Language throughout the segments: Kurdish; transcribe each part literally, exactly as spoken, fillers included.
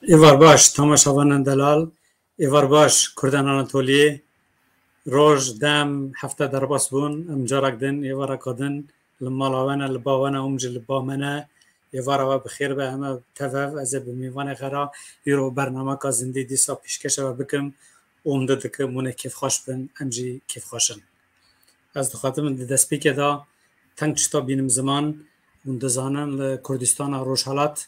Êvar baş, temaşevanên delal, êvar baş, Kurdan Anatoliyê. Roj, dem, hefte derbas bûn, em carek din, êvareka din li mala we ne, li ba we ne, hûn jî li ba me ne. Êvara we bi xêr be, em ê tev hev, ez ê bi mêvanê xwe re îro bernameka zindî dîsa pêşkeşa we bikim. Umdî dikim hûn ê kêfxweş bin, em jî kêfxweş in. Ez dixwazim di destpêkê de teng tişta bînim ziman. Hûn dizanin li Kurdistana Rojhelat,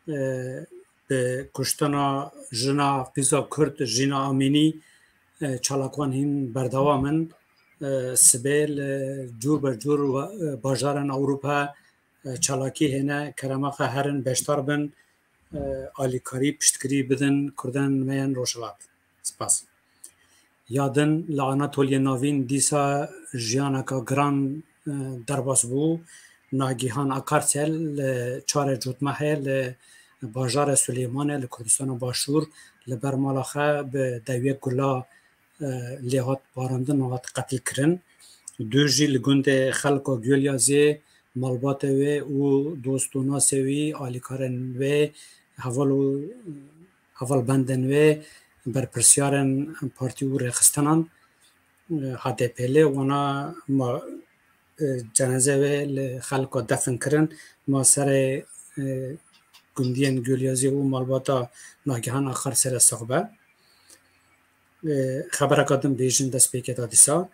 e, bi kuştina jina qîza Kurd Jîna Amînî, e, çalakvan hîn berdewam in. E, sibê li cûr be cûr we-, e, bajarên Ewropa, e, çalakî hêne, kerema xwe herin beşdar bin, e, alîkarî, piştgirî bidin Kurdan me yên Rojhilat. Spas. Ya din li Anatoliyê Navîn dîsa jiyaneka giran, e, derbas bû. Nagihan Akarsel li çarê Cotmehê li bajarê Sulêmanê li Kurdistana Başûr li ber mala xwe bi dewiyek gula, e, lê hat barandin û hat qetilkirin. Du jî li gundê xelka Gulyazê, malbatê wê û dost û nasê wî, alîkarên wê, heval û hevalbendên wê, berpirsyarên partî û rêxistinan, e, H D P'lê, wana ma, e, cenazê wê li xelka defn kirin. Ma serê, e, gundiyên Gulyazê û malbata Nagihan Akar sere sax be. E, xebereka din bêjin destpêkê de dîsa.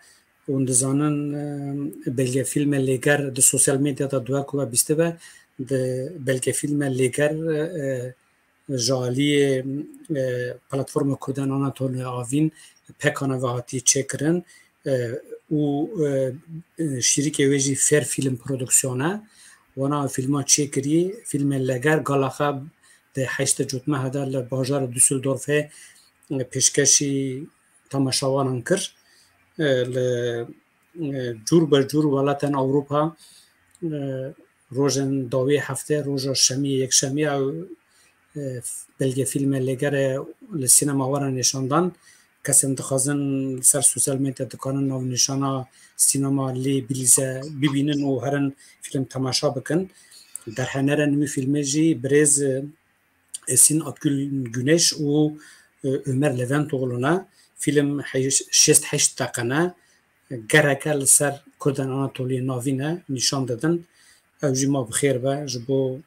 Hûn dizanin, e, belgefîlmê Lêger di sosyal medyada duwa ku we bîstibe, di belgefîlme Lêger, e, ji aliyê, e, Platforma Kurdan Anatoliya Avîn, pekana ve hatiye çêkirin, e, û, e, e, şîrikê wê jî Fer Film Produksiyon e. Wana fîlma çêkirî, fîlmê Leger, gala xwe di heştê Cotmehê de li bajarê Düsseldorfê, e, pêşkêşî temaşevanan kir. E, li, e, cûr be cûr welatên Ewropa, e, rojên dawî heftê, roja şemiyê, yekşemiyê ew, e, belgefîlmê Lêgerê li sînema were nîşandan. Kesên dixwazin li ser sosyal medya dikanin navnîşana sînema Lê Bilîze bibînin û herin fîlm temaşa bikin. Derhenerên wî fîlmê jî birêz, e, Esin Akgül Güneş û, e, Ömer Leventoğlu ne. Fîlm heş-, şêst heşt deqe ne. Gereke li ser Kurdan Anatoliyê Navîn e, nîşan didin. Ew jî ma bi xêr be ji bo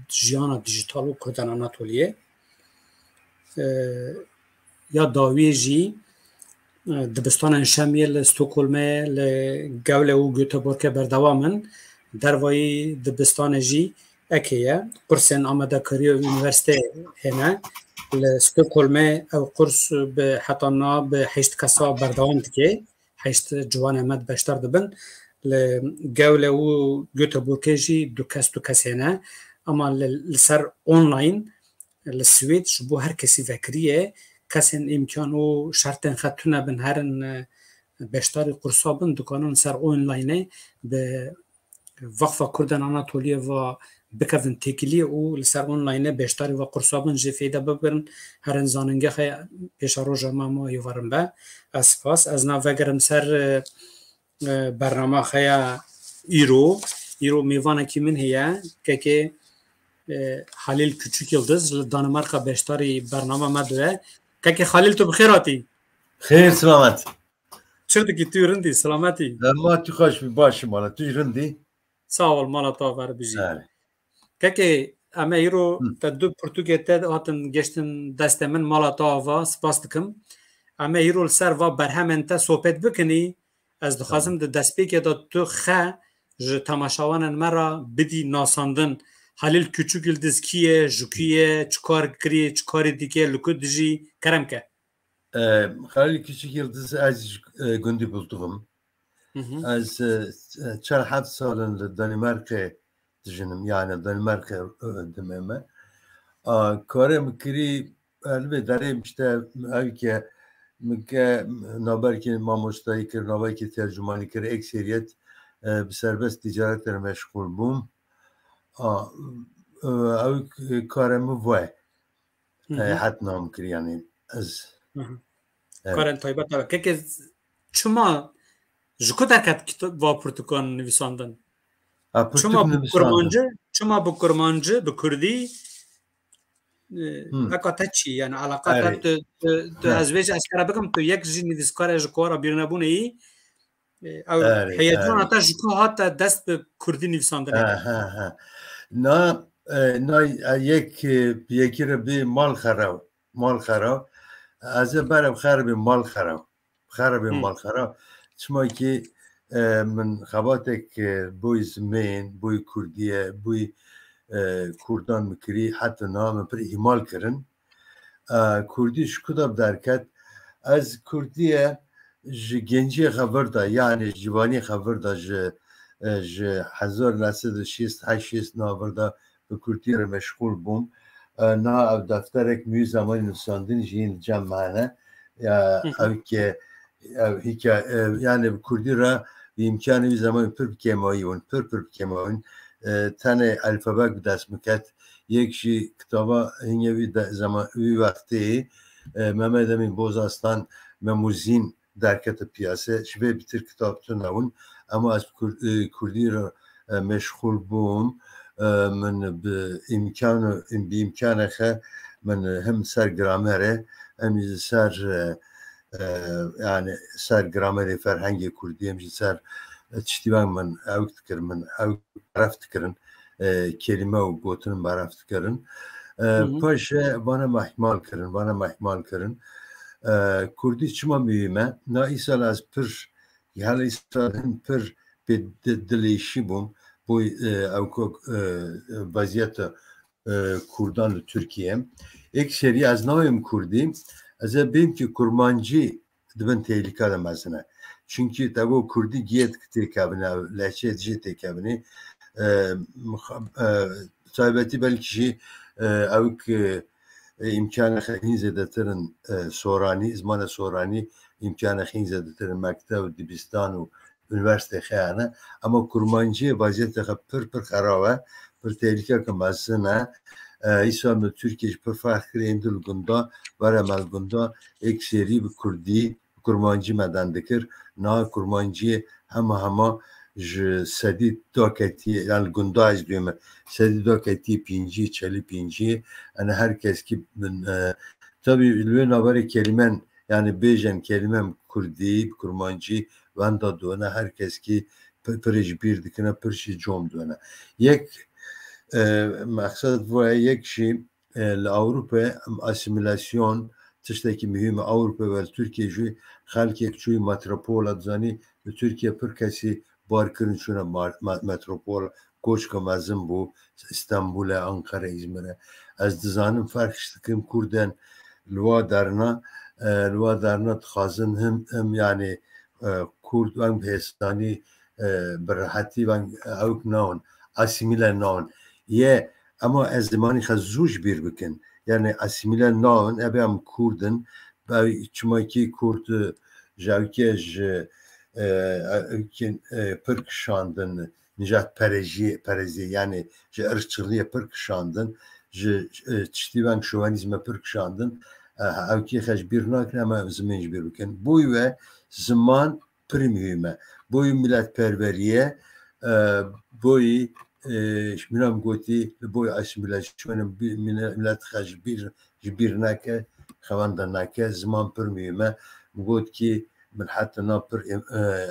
jiyana dîjîtal û Kurdan Anatoliyê. E, ya dawiyê jî, e, dibistanên şemiyê li Stockholmê, li Gewle û Göteborgê berdewam in. Dervayî dibistanê jî ekê ye. Kursên amadekariya unîversîteyê hene. Li Stockholmê ew kurs bi heta niha bi heşt kesa berdewam dike. Heşt ciwanê me beşdar dibin. Li Gewle û Göteborgê jî du kes, du kes hene. Ama li, li ser online, li Swêd ji bo her kesî vekirî ye. Kesên îmkan û şertên xwe tune bin herin, e, beşdarî qursa bin, dikanin ser online bi Vakfa Kurdan Anatoliye ve bikevin têkiliyê û li ser online beşdarî ve qursa bin, jê fêde bibirin, herin zanîngehê pêşeroja me ma yê werin be. Ez spas. Ez nav vegerim ser, e, e, bernama xwe ya îro. Îro mêvanekî min heye, kekê, e, Halil Küçük Yıldız, li Danimarka beşdarî bernama me dibe. Kekê Halil, tu bi xêr hatî. Xêr, selamet. Çi dikî tu, rindî, selametî? Dema tu xweş bî, baş î mala, tu jî rindî? Sağ ol, mala te ava bijî. Belê. Kekê, em ê îro Hı. te du pirtûkê te hatin geştin destê min, mala te ava, spas dikim. Em ê îro li ser va berhemên te sohbet bikinî. Ez dixwazim Tamam. di destpêkê de tu xe ji temaşevanên me re bidî nasandin. Halil Küçük Yıldız kî ye, ji kî ye, çi kar kirî, çi karî dike, li ku dijî, kerem ke. E, Halil Küçük Yıldız, ez ji, e, gundî Bultuğim. Hı hı. Ez, e, çar heft sal in li Danimarkê dijinim, yani Danimarkê, e, dimê me. A, karê min kirî, elbê derê işte, ev ke min ke navberkê mamostayî kir, navberkê tercümanî kir, ekseriyet, e, bi serbest ticaret re meşgul bûm. A, e, ew karê min ve. Hı hı. E, het nam kir, yani ez. Hı hı. Evet. Karên taybet e. Keke, çima, ji ku derket kita-, va pirtûkan nivîsandin? Ha, pirtûk Çima bi nivîsandin. Kurmancî, çima bi kurmancî, bi kurdî, e, Hmm. eka te çi, yani eleqa te, Erê. tu, tu, tu Heh. ez vê jî ez kere bikim, tu yek jî nivîskar e ji ku ra bîrnebûnê yî, e, ew Erê, heyecana erê. te ji ku hate dest bi kurdî nivîsandinê Ha, de? ha, ha. Na, e, na, e, yek, e, yekî re bê mal xera, mal xera. Ez ê berem xeribê mal xera. Xeribê Hmm. mal xera. Çima ki, e, min xebatek, e, boy zimên, boy kurdiye, boy, e, kurdan min kirî, heta niha min pir îhmal kirin. E, kurdî ji ku de bi derket? Ez kurdiye ji genciyê xwe vir de, yani ji ciwaniyê xwe vir de, ji, e, ji hezar neh sed û şêst heşt şêst niha vir de bi kurdî re meşxûl bûm. E, niha ev defterek min wî zemanî nivîsandin jî li cem me hene. Ya, Hı hı. ew ke, ev hîka-, e, yani bi kurdî re bi îmkanê wî zemanî pir bi kêmayî bûn, pir pir bi kêmayî bûn. E, tenê elfabek bi dest min ket. Yek jî kitaba hînê wî de, zema-, wî wextê, e, Mehmet Emîn Bozaslan Memûzîn derkete piyase. Ji vê bitir kitab tune bûn. Ema ez kur-, e, kurdî re, e, meşxûl bûm. E, min bi îmkan, bi îmkanê xe min hem ser gramerê, hem jî ser, e, e, yani ser gramerê ferhengê kurdî, hem jî ser, e, tiştî weng min ew dikir, min ew beref dikirin, e, kelîme û gotin beref dikirin. E, Hı hı. Paşê vana me îhmal kirin, vana me îhmal kirin. E, kurdî çima muhîm e? Na îsal ez pir, hela îsal hin pir pê di-, dilêşî bûm bo, e, ew ku, e, vaziyeta, e, kurdan li Tirkiye. Êk serî ez nayêm kurdî, ez ê bêm ki kurmancî di bin tehlîka de mezin e. Çunkî te got kurdî giyê têkevine, ew lehçeyê dijî têkevine. E, mix-, e, taybetî belkî jî, e, ew ki, e, îmkanê xwe hîn zêdetir in, e, soranî, zimana soranî îmkanê xwe hîn zêdetir in, mekteb, dibistan û unîversîteyê xwe hene. Ema kurmanciyê vaziyetê xwe pir, pir xerab e, pir tehlîkeke mezin e. E, îsal li Tirkiye jî pir ferq kir, êndî li gunda, were me li gunda, êk serî bi kurdî, bi kurmancî me deng dikir. Niha kurmanciyê hema hema ji sedî da ketiye, yani li gunda ez duyme, sedî da ketiye pêncî, çelî pêncî. Yani her kes ki bin, e, tabii li wê naberê kelîmen, yani bêjen kelîmen kurdî, bi kurmancî, wenda done, her kes ki pi-, pirê ji bîr dikine, pir jî com done. Yek, e, mexsed bu ye, yek jî, e, li Ewropayê asîmîlasyon tiştekî muhîm e. Ewropa ve li Tirkiye jî xelkek çûyî metropola, dizanî li Tirkiye pir kesî bar kirin çûne mar-, me-, metropol, koçka mezin bû, Stenbolê, Ankara, Îzmîrê. Ez dizanim ferq ji dikim kurdên li wa derna, e, li wa derna dixwazin him, him yani, e, kurd weng bi hêsanî, e, bi rehetî weng ewk nawn, asîmîle nawn. Ye, ema ez zimanî xwe zû ji bîr bikin. Yani asîmîle nawn, ebe em kurd in, be çima ki kurd, e, ji ewkê ji, e, ewkên, e, pir kişandin, nijat perejî-, perezî, yani ji irqçiliyê pir kişandin, ji, e, tiştî weng şovenîzme pir kişandin. E, ewkê xwe ji bîr nakin, ema zimên ji bîr bikin. Boy we ziman pir muhîm e. Boy miletperweriyê, e, boy, e, ji min em gotî, li boy asîmîlasyonê bi-, mine-, milet xwe ji bîr, ji bîr neke, xewenda neke, ziman pir muhîm e. Min got ki min heta na pir, e,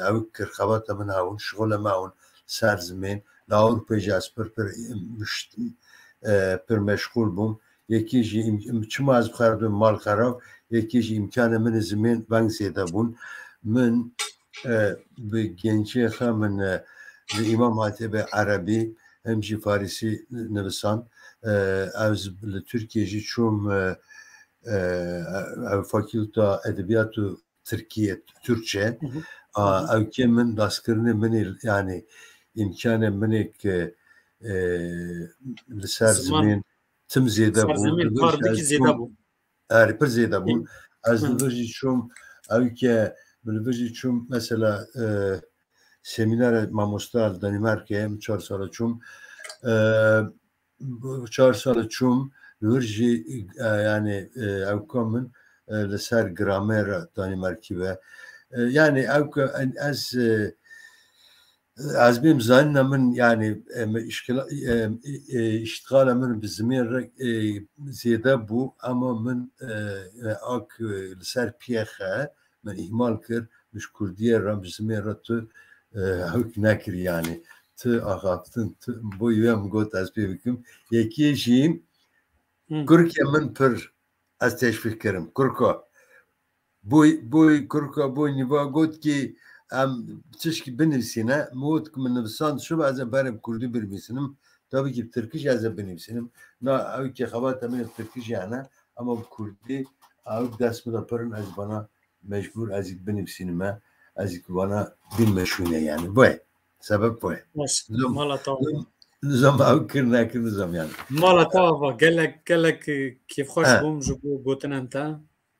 ew kir, xebata min hewin, şixulê me hewin ser zimên. Li Ewropayê jî ez pir, pir, e, mişt-, e, pir meşxûl bûm. Yekî jî im-, im-, çima ez bi xwe re dibim mal xerav, yekî jî îmkanê min ê zimên weng zêde bûn. Min, e, bi genciyê xwe min, e, li Îmam Hatîbê Erebî hem jî Farisî nivisan. E, ez li Tirkiye jî çûm, e, e, ev Fakülta Edebiyat û Tirkiye, Türkçe. Hı hı. A, Hı hı. Ewkê min daskirinê min ê, yani îmkanê min ê ke, e, li ser Ziman. zimên tim zêde bû. Serzemîn Li vir jî kurdikî ez zêde çûm, bû. Erê, pir zêde bûn. Hı. Ez li vir jî çûm, ew ke min li vir jî çûm, mesela, e, semînara mamosta li Danîmarkê, min çar sala çûm. E, bu çar sala çûm, li vir jî, e, yani, e, ewka min, e, li ser gramera Danîmarkî ve. E, yani ewka en-, ez, e, Ez bêm zanîna min, yani, em, işkila-, em, e, e, iştixala min bi zimên re, e, zêde bû, ama min, e, e, ak, e, li ser piyexe, min îhmal kir, min ji kurdiyê re, min ji zimên re tu, e, hewk nekir, yani. Tu axaftin, tu, bo wê min got ez pê bikim. Yekê jî Hı. Kurkê min pir ez teşvîq kirim. Kurko. Boy, boy, kurka, boy, niva got ki em tişkî binivîsîne. Min got ki min nivisand, şiva ez ê berê bi kurdî binivîsinim. Tabii ki bi tirkî jî ez ê binivîsinim. Na, ew ki xebata min bi tirkî jî hene, ama bi kurdî ew dest min de pir in, ez vana mecbûr ez ê binivîsînime, ez ê vana bînime şûne yani. Boy. Sebep boy. Baş, Nizam, mala te ava. Nizam ew kir nekir nizam yani. Mala te ava. Gelek, gelek, e, kêfxweş He. bûm ji bo gotinên te.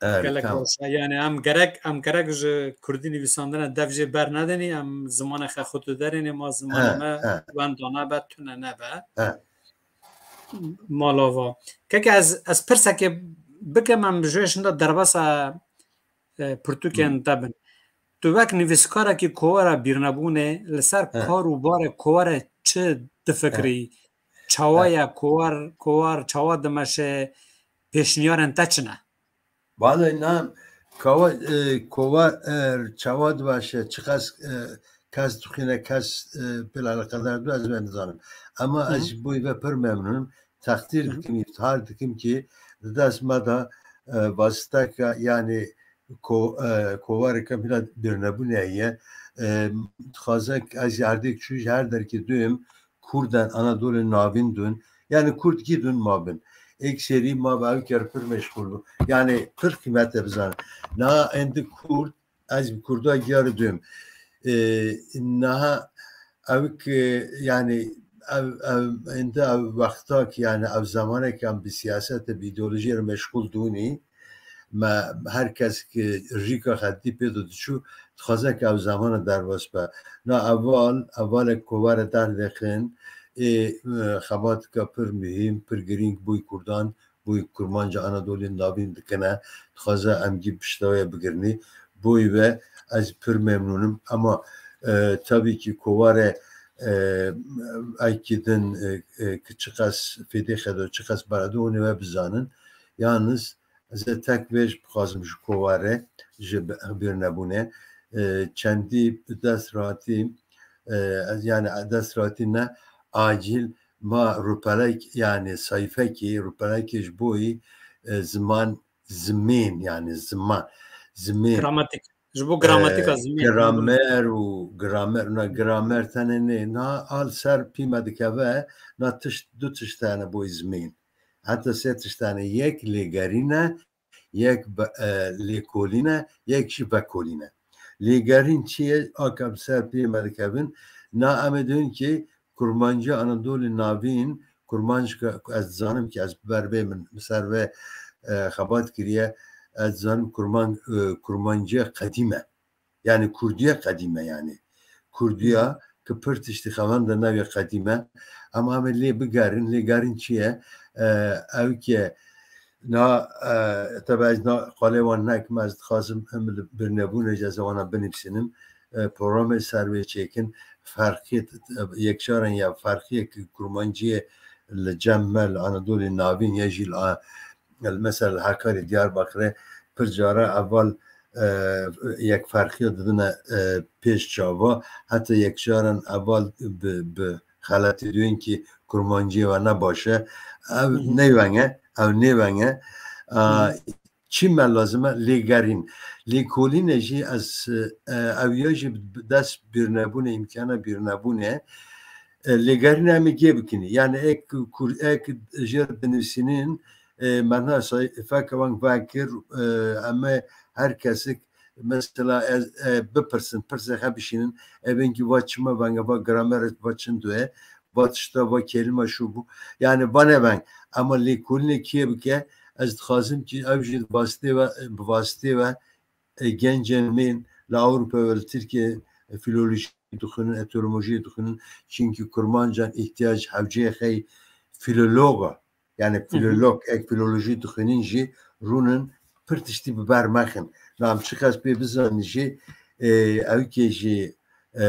Evet, Gelek tamam. baş e. Yani em gerek, em gerek ji kurdî nivîsandine dev jê bernedinî, em zimanê xwe xwe tu derênê, ma zimanê He, me he. wenda nebe, tune nebe. He. Mala va. Keke ez, ez pirsekê bikim, em ji wê şinda derbasa, e, pirtûkên Hı. te bin. Tu wek nivîskarekî kovara bîrnebûnê li ser He. kar û barê kovara çi difikirî? Çawa He. ye kovar, kovar çawa dimeşe, pêşniyarên te çi ne? Valla inan, kawa, e, kova, e, çawa dibaşe, çiqas, e, kes dixwîne, kes, e, pêl eleqedar dibe, ez wê nizanim. Ama Hı ez hı. ji bo ve pir memnûnim. Teqdîr Hı hı. dikim, îftihar dikim ki di dest me de, e, vasiteka, yani ko-, e, kovareke bila bîrnebûnê heye. E, dixwaze ez erdêk çû ji her derkê duyim, Kurdan Anadolê Navîn dun. Yani Kurd kî dun ma bin. Ek serî ma bi ew ker pir meşgul bû. Yani pir qîmete bizan. Na endi Kurd, ez bi Kurda giyarî duyim. E, naha ew ki yani ev, ev, endi ev wexta ki yani ev zamanek em bi siyaset, bi îdeolojiyê re meşgul dûnî. Me her kes ki rîka xedî pê de diçû, dixwaze ki ew zamana derbas be. Na eval, evalek kovare derdexin, ê, e, xebatika pir muhîm, pir girîng boy Kurdan, boy Kurmanca Anadolên Navîn dikine. Dixwaze em gî pişta wê bigirinî. Boy ve ez pir memnûnim. Ama, e, tabii ki kovare, e, ekî din, e, e, ki çiqas fêdê xedo, çiqas berado hûn ê we bizanin. Yalnız ez ê tek vê jî bixwazim ji kovare, ji bi-, bîrnebûnê, e, çendî bi dest rahatî, e, ez yani dest rahatî ne, acil ma rûpelek, yani sayfekî, rûpelekê ji bo yî, e, ziman, zimên, yani ziman, zimên, Gramatik. Ji bo gramatika e, zimên, gramer û gramer, na gramer tenê nê, na al ser pî me dikeve, na tişt, du tişt hene bo zimên. Heta sê tişt hene, yek lêgerîn e, yek be-, e, lêkolîn e, yek jî vekolîn e. Lêgerîn çi ye? A ke bi ser pê me dikevin, na em ê dibin ki Kurmancî Anadolê Navîn, kurmanc ke ez dizanim ki ez bi ber vê min bi ser vê, e, xebat kiriye, ez dizanim kurman-, e, kurmanciya qedîm e. Yani kurdiya qedîm e yani. Kurdiya ki pir tiştî xevan de navê qedîm e. Ama em ê lê bigerin, lêgerîn çi ye? E, ew ki na, e, tebe ez na qalê wan nekim, ez dixwazim em li birnebûnê jî ez ê wana binivîsinim. E, programê ser wê çêkin, ferqiyê, e, yekşaran ya ferqiyê ki kurmanciyê li cem me li Anadolê Navîn ya jî li a-, mesela li Hekarê, Diyarbakirê pir cara eval, e, yekferqiya didine, e, pêş çava, heta yekcaran eval bi, bi xeletî duyên ki kurmanciyê we ne baş e. Ev Hı hı. neyveng e, ev nêveng e. A, Hı hı. çi me lazim e? Lêgerîn. Lêkolînê jî ez, e, ew ya jî bi dest bîrnebûnê, îmkana bîrnebûnê, e, lêgerîn em ê gê bikinî. Yani ek kur-, ek jêr binivîsînin, e, me na sayfeke weng vekir, e, em ê her kesik mesela ez, e, bipirsin, pirsê xwe bişînin, evên ki va çima veng e, va gramer va çindo ye, va tişta, va kelîma şû bû. Yani va ne veng. Ama lêkolînê kê bike, ez dixwazim ki ew jî bi vastê ve, bi vastê ve, e, gencên me li Ewropa ve li Tirkiye, e, filolojî dixwînin, etolomojiyê dixwînin. Çimkî kurmancan îhtiyac hewceyê xey filolog e. Yani Hı hı. filolog, ek filolojî dixwînin jî rûnin pir tiştî bi ber mexin. Na em çiqas pê bizanin jî, e, ew kê jî e,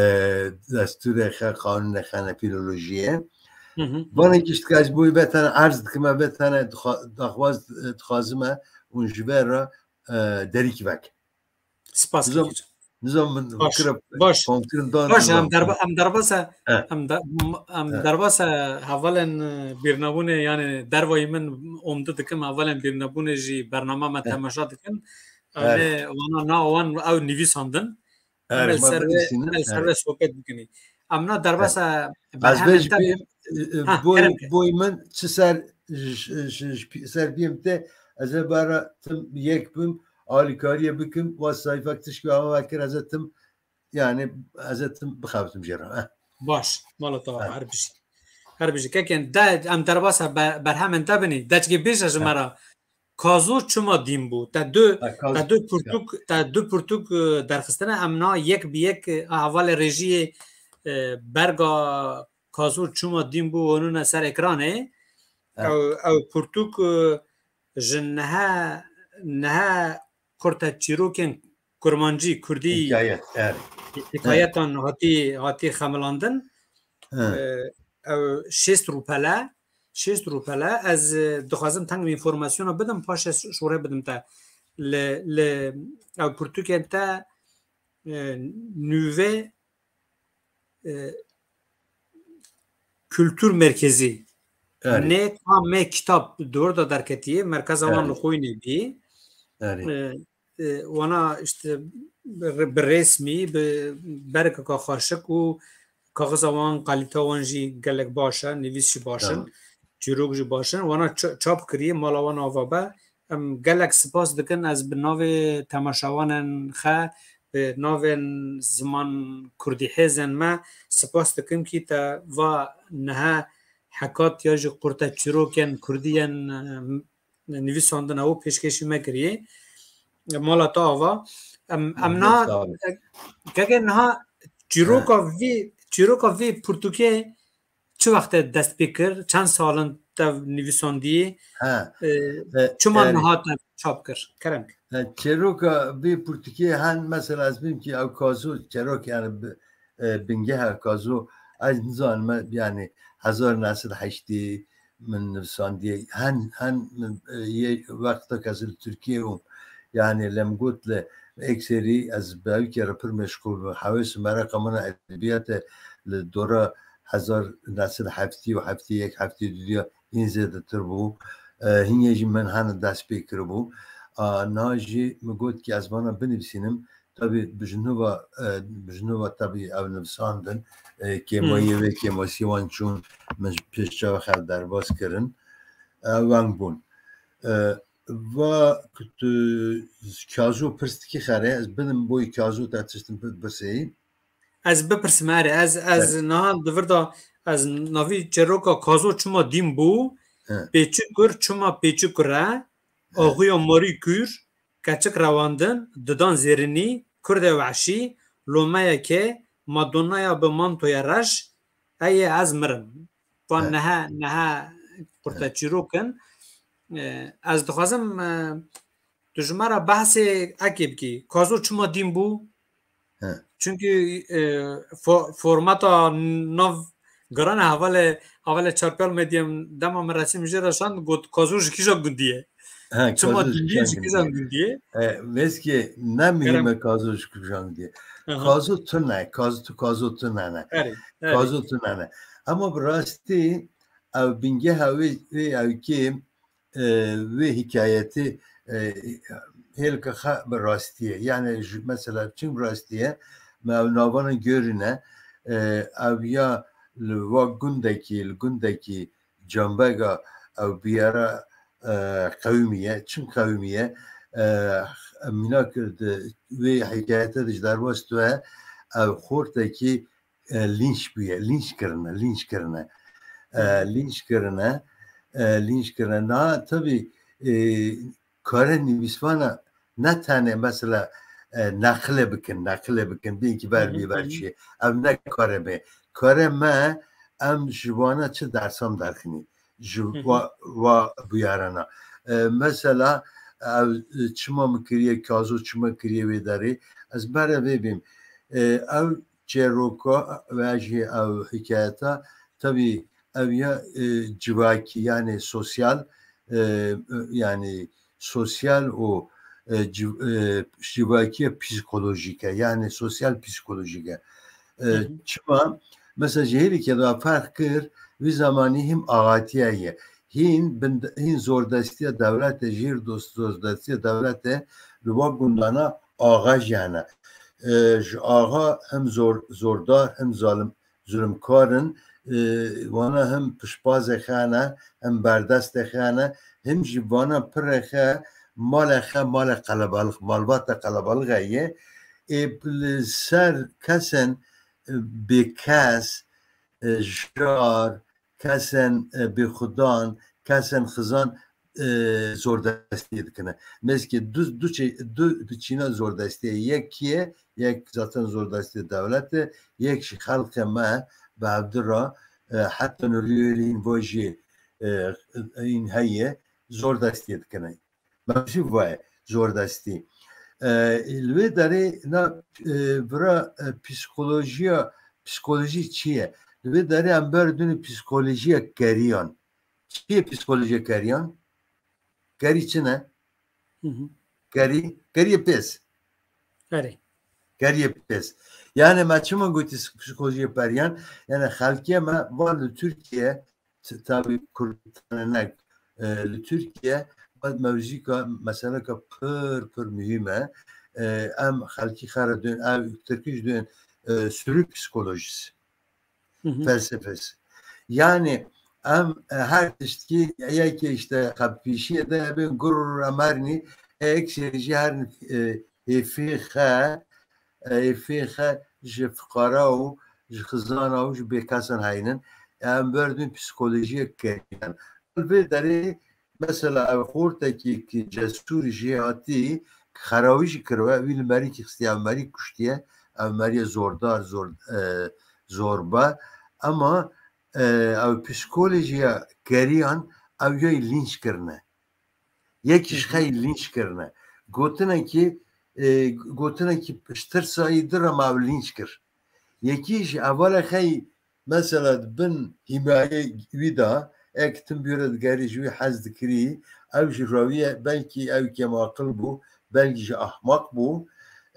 destûrê xe, qanûnê xe ne, fîlolojiyê. Hı hı. Vanekî ji dika ez bo wî ve tene erz dikim, ve tene dixwa-, daxwaz, e, dixwazim e û ji ve re, e, derîk vek. Spas Nizam, kekî. Nizam min Baş, fikir baş. Komkirin dan Baş, nizam. Em derba-, em derbasa, He. em de-, em He. derbasa hevalên, e, bîrnebûnê, yani dervayî min omdi dikim, hevalên bîrnebûnê jî bernama me He. temaşa dikin. Her. Em ê wana na wan ew nivîsandin. Her, Em ê ma ser vê, bidisînin, em ê ser her. vê sohbet bikinî. Em na Her. derbasa Ez berhemên vê ji te bî, bin. e, e, Ha, boy, kerem ke. boy min çi ser, j-, j-, j-, ser bîm te, ez ê bara tim yek bim, alîkariyê bikim, wa sayfek tişkî ama vekir, ez ê tim, yani, ez ê tim bixebitim jê re. Eh. Baş, mala te ava, Eh. her bijî. Her bijî. Kekên, de, em derbasa be-, berhemên te binî. Deçkî bêje ji Eh. me re. Kazo çima dîn bû? Te du, Ha, Kazo, te du ya. pirtûk, te du pirtûk, e, derxistine. Em na yek bi yek, e, hevalê rejiyê, e, berga Kazo çima dîn bû, onûne ser ekranê. Ha. Ew, ew pirtûk, e, ji nehe, nehe kurte çîrokên kurmancî, kurdî Hikayet, er. hikayetan hatî, hatî xemilandin. Hı. E, ew şêst rûpele, şêst rûpele. Ez, e, dixwazim teng informasyona bidim, paşê şûrê bidim te. Li, li ew pirtûkên te, e, nûvê, e, Kultur Merkezi. Erê. N K M kitap dor da derketiye, merkeza wan Erê. li Qoynê bî. Erê. E, e, wana işte bi, bi resmî, bi bergeka xweşik û kaxiza wan, kalîta wan jî gelek baş e, nivîs jî baş in, Tamam. çîrok jî baş in. Wana ça-, çap kiriye, mala wan ava be. Em gelek spas dikin, ez bi navê temaşevanên xe, bi navên ziman kurdîhêzên me spas dikim kî te va nehe hekat ya jî qurte çîrokên kurdî yên, e, nivîsandine û pêşkêşî me kiriye. Mala te ava. Em, em Zor na, sağ ol. Keke niha çîroka vî, çîroka vî pirtûkê çi wextê dest pê kir? Çend sal in te nivîsandiyê? Ha. E, E, çima e, niha te çap kir? Kerem ke. E, çêroka vî pirtûkê hen, mesela ez bim ki ew Kazo çêrok, yani bi-, e, bingeha Kazo, ez nizanim, yani hezar neh sed heştê min nivîsandiye. Hen, hen, e, yê wexta ke ez li Tirkiye bûm. Yani lê min got li ekserî ez bi ew kere pir meşgûl bûm. Hewês û mereqa min a edebiyate li dora hezar neh sed heftê û heftê yek, heftê du ya hîn zêdetir bû. E, hînê jî min hene dest pê kiribû. A, niha jî min got ki ez vana binivîsînim. Tabî bi jinova, e, bi jinova tabî ew nivîsandin. E, kêmayiyê Hmm. wê kêmasî wan çûn, min ji pêş çawa xwe derbas kirin. E, weng bûn. E, va ku tu Kazo pirs dikî xerê, ez bidim boy Kazo te tiştin bipirseyî. Ez bipirsim, erê, ez, ez Evet. niha di vir de ez navî çêroka Kazo çima dîn bû, He. pêçik kur çima pêçik kur e, He. axuya marî kûr, keçik rewandin, didan zêrinî, kurdê wehşî, lomeyeke, madonnaya bi mantoya reş, ey ê ez mirim. Van He. nehe, nehe qurte He. çîrok in. E, ez dixwazim, e, tu ji me re behsê ekê bikî. Kazo çima dîn bû? He. Çunkî, e, fo-, formata nav girana hevalê, hevalê Çarpiyal Medyayê dema min resim jê re şand, got, Kazo ji kîja gundî ye? He, Çima Kazo ji dîn bû, kîja ji gundî kîja ye? gundî ye? E, vêskê ne muhîm Kerem. e Kazo ji kîja gundî ye. Aha. Kazo tune, Kazo tu, Kazo tune ne. Erê, erê. Kazo tune ne. Ama bi rastî ew bingeha wê, wê ewkê, e, wê hikayetê, e, hêlka xwe bi rastî ye. Yani ji, mesela çim rastî ye, me ew navana görîne, e, ew ya li va gundekî, li gundekî Cambega ew biyara, e, qewimî ye. Çim qewimî ye? E, mînak di wê hikayete de ji derbas tu ye, ew xortekî e, lînç bûye, lînç kirine, lînç kirine. E, Hı hı. lînç kirine, e, lînç kirine. Niha tabî, e, kare nivîsvana ne tenê mesela, e, neqile bikin, neqile bikin, bê ki ver Hı hı, bê ver hı hı. çi. Ev ne kare me. Kare me, em ji wana çi dersan derxinî. Ji Hı hı. wa, wa bûyarana. E, mesela, ev, e, çima min kiriye, Kazo çima kiriye wê derê. Ez bere vê bîm. E, ew çêroka veya jî ew hikayeta, tabii ev ya, e, civakî, yani sosyal, e, yani sosyal û, e, civ-, e, civakiye psîkolojîk e, yani sosyal psîkolojîk e. E, Hı hı. Çima? Mesela ji hêlîkê de ferq kir, vî zamanî hîn axatiye ye. Hîn bin, hîn zordestiya dewlete, jîr dost zordestiya dewlete li va gundana axa jî hene. E, ji axa hem zor, zordar hem zalim, zulmkar in. E, wana hem piştbazê xe hene, hem berdestê xe hene, hem jî vana pirê xe, malê xe, malê qelebalix, malbata qelebalix ye. Ê, li ser kesên, e, bêkes, e, jar, kesên, e, bêxudan, kesên xizan, e, zordestiyê dikine. Mezkê du, du çe-, du biçîna zordestiyê. Yek ye, yek zaten zordestiyê dewlet e, yek jî xelkê me bi hevdi re, e, heta nûriyê hîn va jî, e, hîn heye, zordestiyê dikine. Mevzû va ye, zordestî. E, li wê derê na, e, vira, e, psîkolojiya, psîkolojî çi ye? Li wê derê em berdûnê psîkolojiya geriyan. Çi ye psîkolojiya geriyan? Gerî çi ne? Hı hı. Gerî, geriyê pês. Gerî. Geriyê pês. Yani me çima gotî psîkolojiyê periyan? Yani xelkê me van li Tirkiye, t-, tabi Kurdistanê ne, e, li Tirkiye, me-, mewzîka, meseleka pir, pir muhîm e. E, em xelkî xera dön, ev Tirkî jî dön, e, sürü psikolojisi. Hı hı. Felsefesi. Yani em, e, her tiştkî yekê işte xepkişiyê de bin gur emerni, e, ek jî her, e, hêfê xe, e, hêfê xe ji fiqara û ji xizana û ji bêkesan heynin. Em berdin psîkolojiyek keriyan. Li vê derê mesela ev xortekî ki cesûr jê hatî, xerawî jî kiriwe, wî li merî kî xistiye, ev merî kuştiye, ev merîye zordar, zor, e, zorba. Ema, e, ew psîkolojiya geriyan ew yayî lînç kirine. Yekî ji Hı hı. xeyî lînç kirine. Gotinekî, e, gotinekî ji tirsa yî direma ew lînç kir. Yekî ji hevalê xeyî mesela di bin hîmayê wî de, ek tim bîre digerî ji wî hez dikirî, ew ji rawiye belkî ew kêmaqil bû, belkî ji ahmaq bû,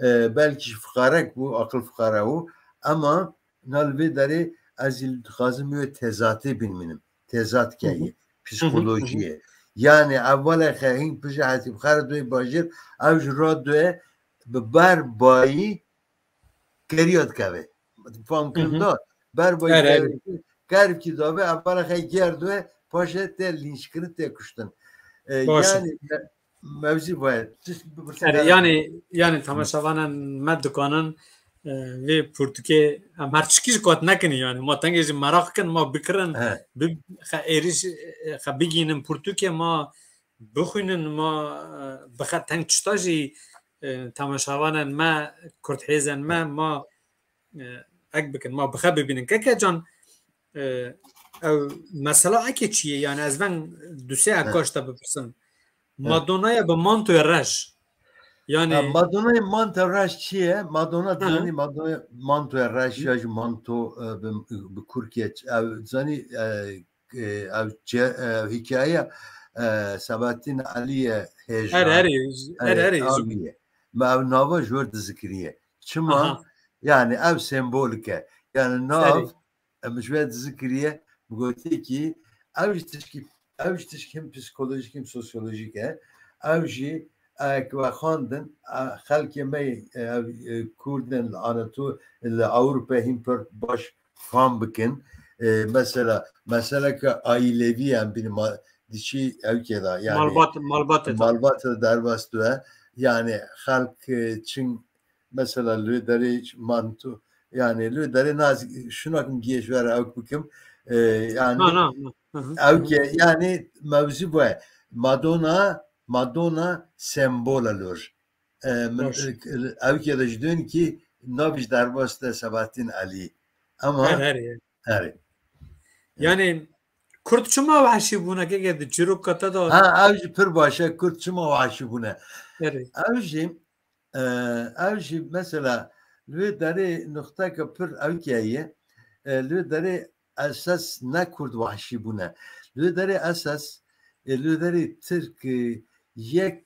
e, belkî ji fiqarek bû, aqil fiqare bû, ema na li vê derê ez jî dixwazim wê tezatê binimînim. Tezat Hı hı. keyê, Hı hı. psîkolojiyê. Yani ev wele xe hîn pije hetî bi xer doyê bajêr, ew ji ra doyê bi ber bayî geriya dikeve. Fam Hı kirin hı. da, ber bayî Erê, erê. gerv-, gervkî dabe, ev wele xe ger doyê, paşê tê lînçkirin, tê kuştin. E, Baş e. yani me-, mevzî vayê. Tişt bipirsin Erê, yani, yani tamaşevanên me dikanin, e, vê pirtûkê em her tişkî ji qat nekin yani. Ma tengê ji meraq kin, ma bikirin, He. bi, xe êrîş, e, xe bigînin pirtûkê, ma bixwînin, ma, e, bixe teng tişta jî, e, temaşevanên me, kurdhêzên me, He. ma, e, ek bikin, ma bixe bibînin. Keke can, e, ew mesela eke çi ye? Yani ez veng du sê He. ekaş te bipirsim. He. Madonnaya bi mantoya reş. Yani Ha, Madonnaya mantoya reş çi ye? Madonna Hı hı. zanî Madonna mantoya reş Hı. ya jî manto, e, bi, bi kurkê ç-, ev zanî, e, e, ev ce-, e, hikaye, e, Sebahattin Aliye hêja. Her, her, her, Erê, her, her, ew ye. Me ev nava ji wir dizikiriye. Çima? Aha. Yani ev sembolîk e. Yani nav Serê. em ji we dizikiriye, bi gotiyekî, ew jî tişkî, ew jî tişkî him psîkolojîk, him sosyolojîk e. Ew jî, e, ku we xwendin, e, xelkê me, e, ew, e, Kurdên li Anatol-, li Ewropayê hîn pir baş fam bikin. E, mesela, meseleke aîlevî em bînin ma-, diçî ewkê de, yani Malbat, malbatê de. malbatê de derbas dibe. Yani xelk, e, çin mesela li wê derê manto, yani li wê derê naz-, şuna kim giye ji we re ewk bikim. E, yani Na, na, na. Hı hı, hı hı. ewkê, yani mewzî bu ye. Madonna, Madonna sembol e lor. E, min, Baş. e, ewkê de ji dön ki navî ji derbas de Sebahattin Elî. Ama Her, her ye. Her. Yani Kurd çima wahşî bûne, keke di çîroka te de Ha, ew jî pir baş e, Kurd çima wahşî bûne. Her. Ew jî, e, ew jî mesela, Li wê derê nuqteke pir ewkê ye. E, li wê derê esas ne Kurd wahşî bûne. Li wê derê esas, e, li wê derê Tirk, e, yek,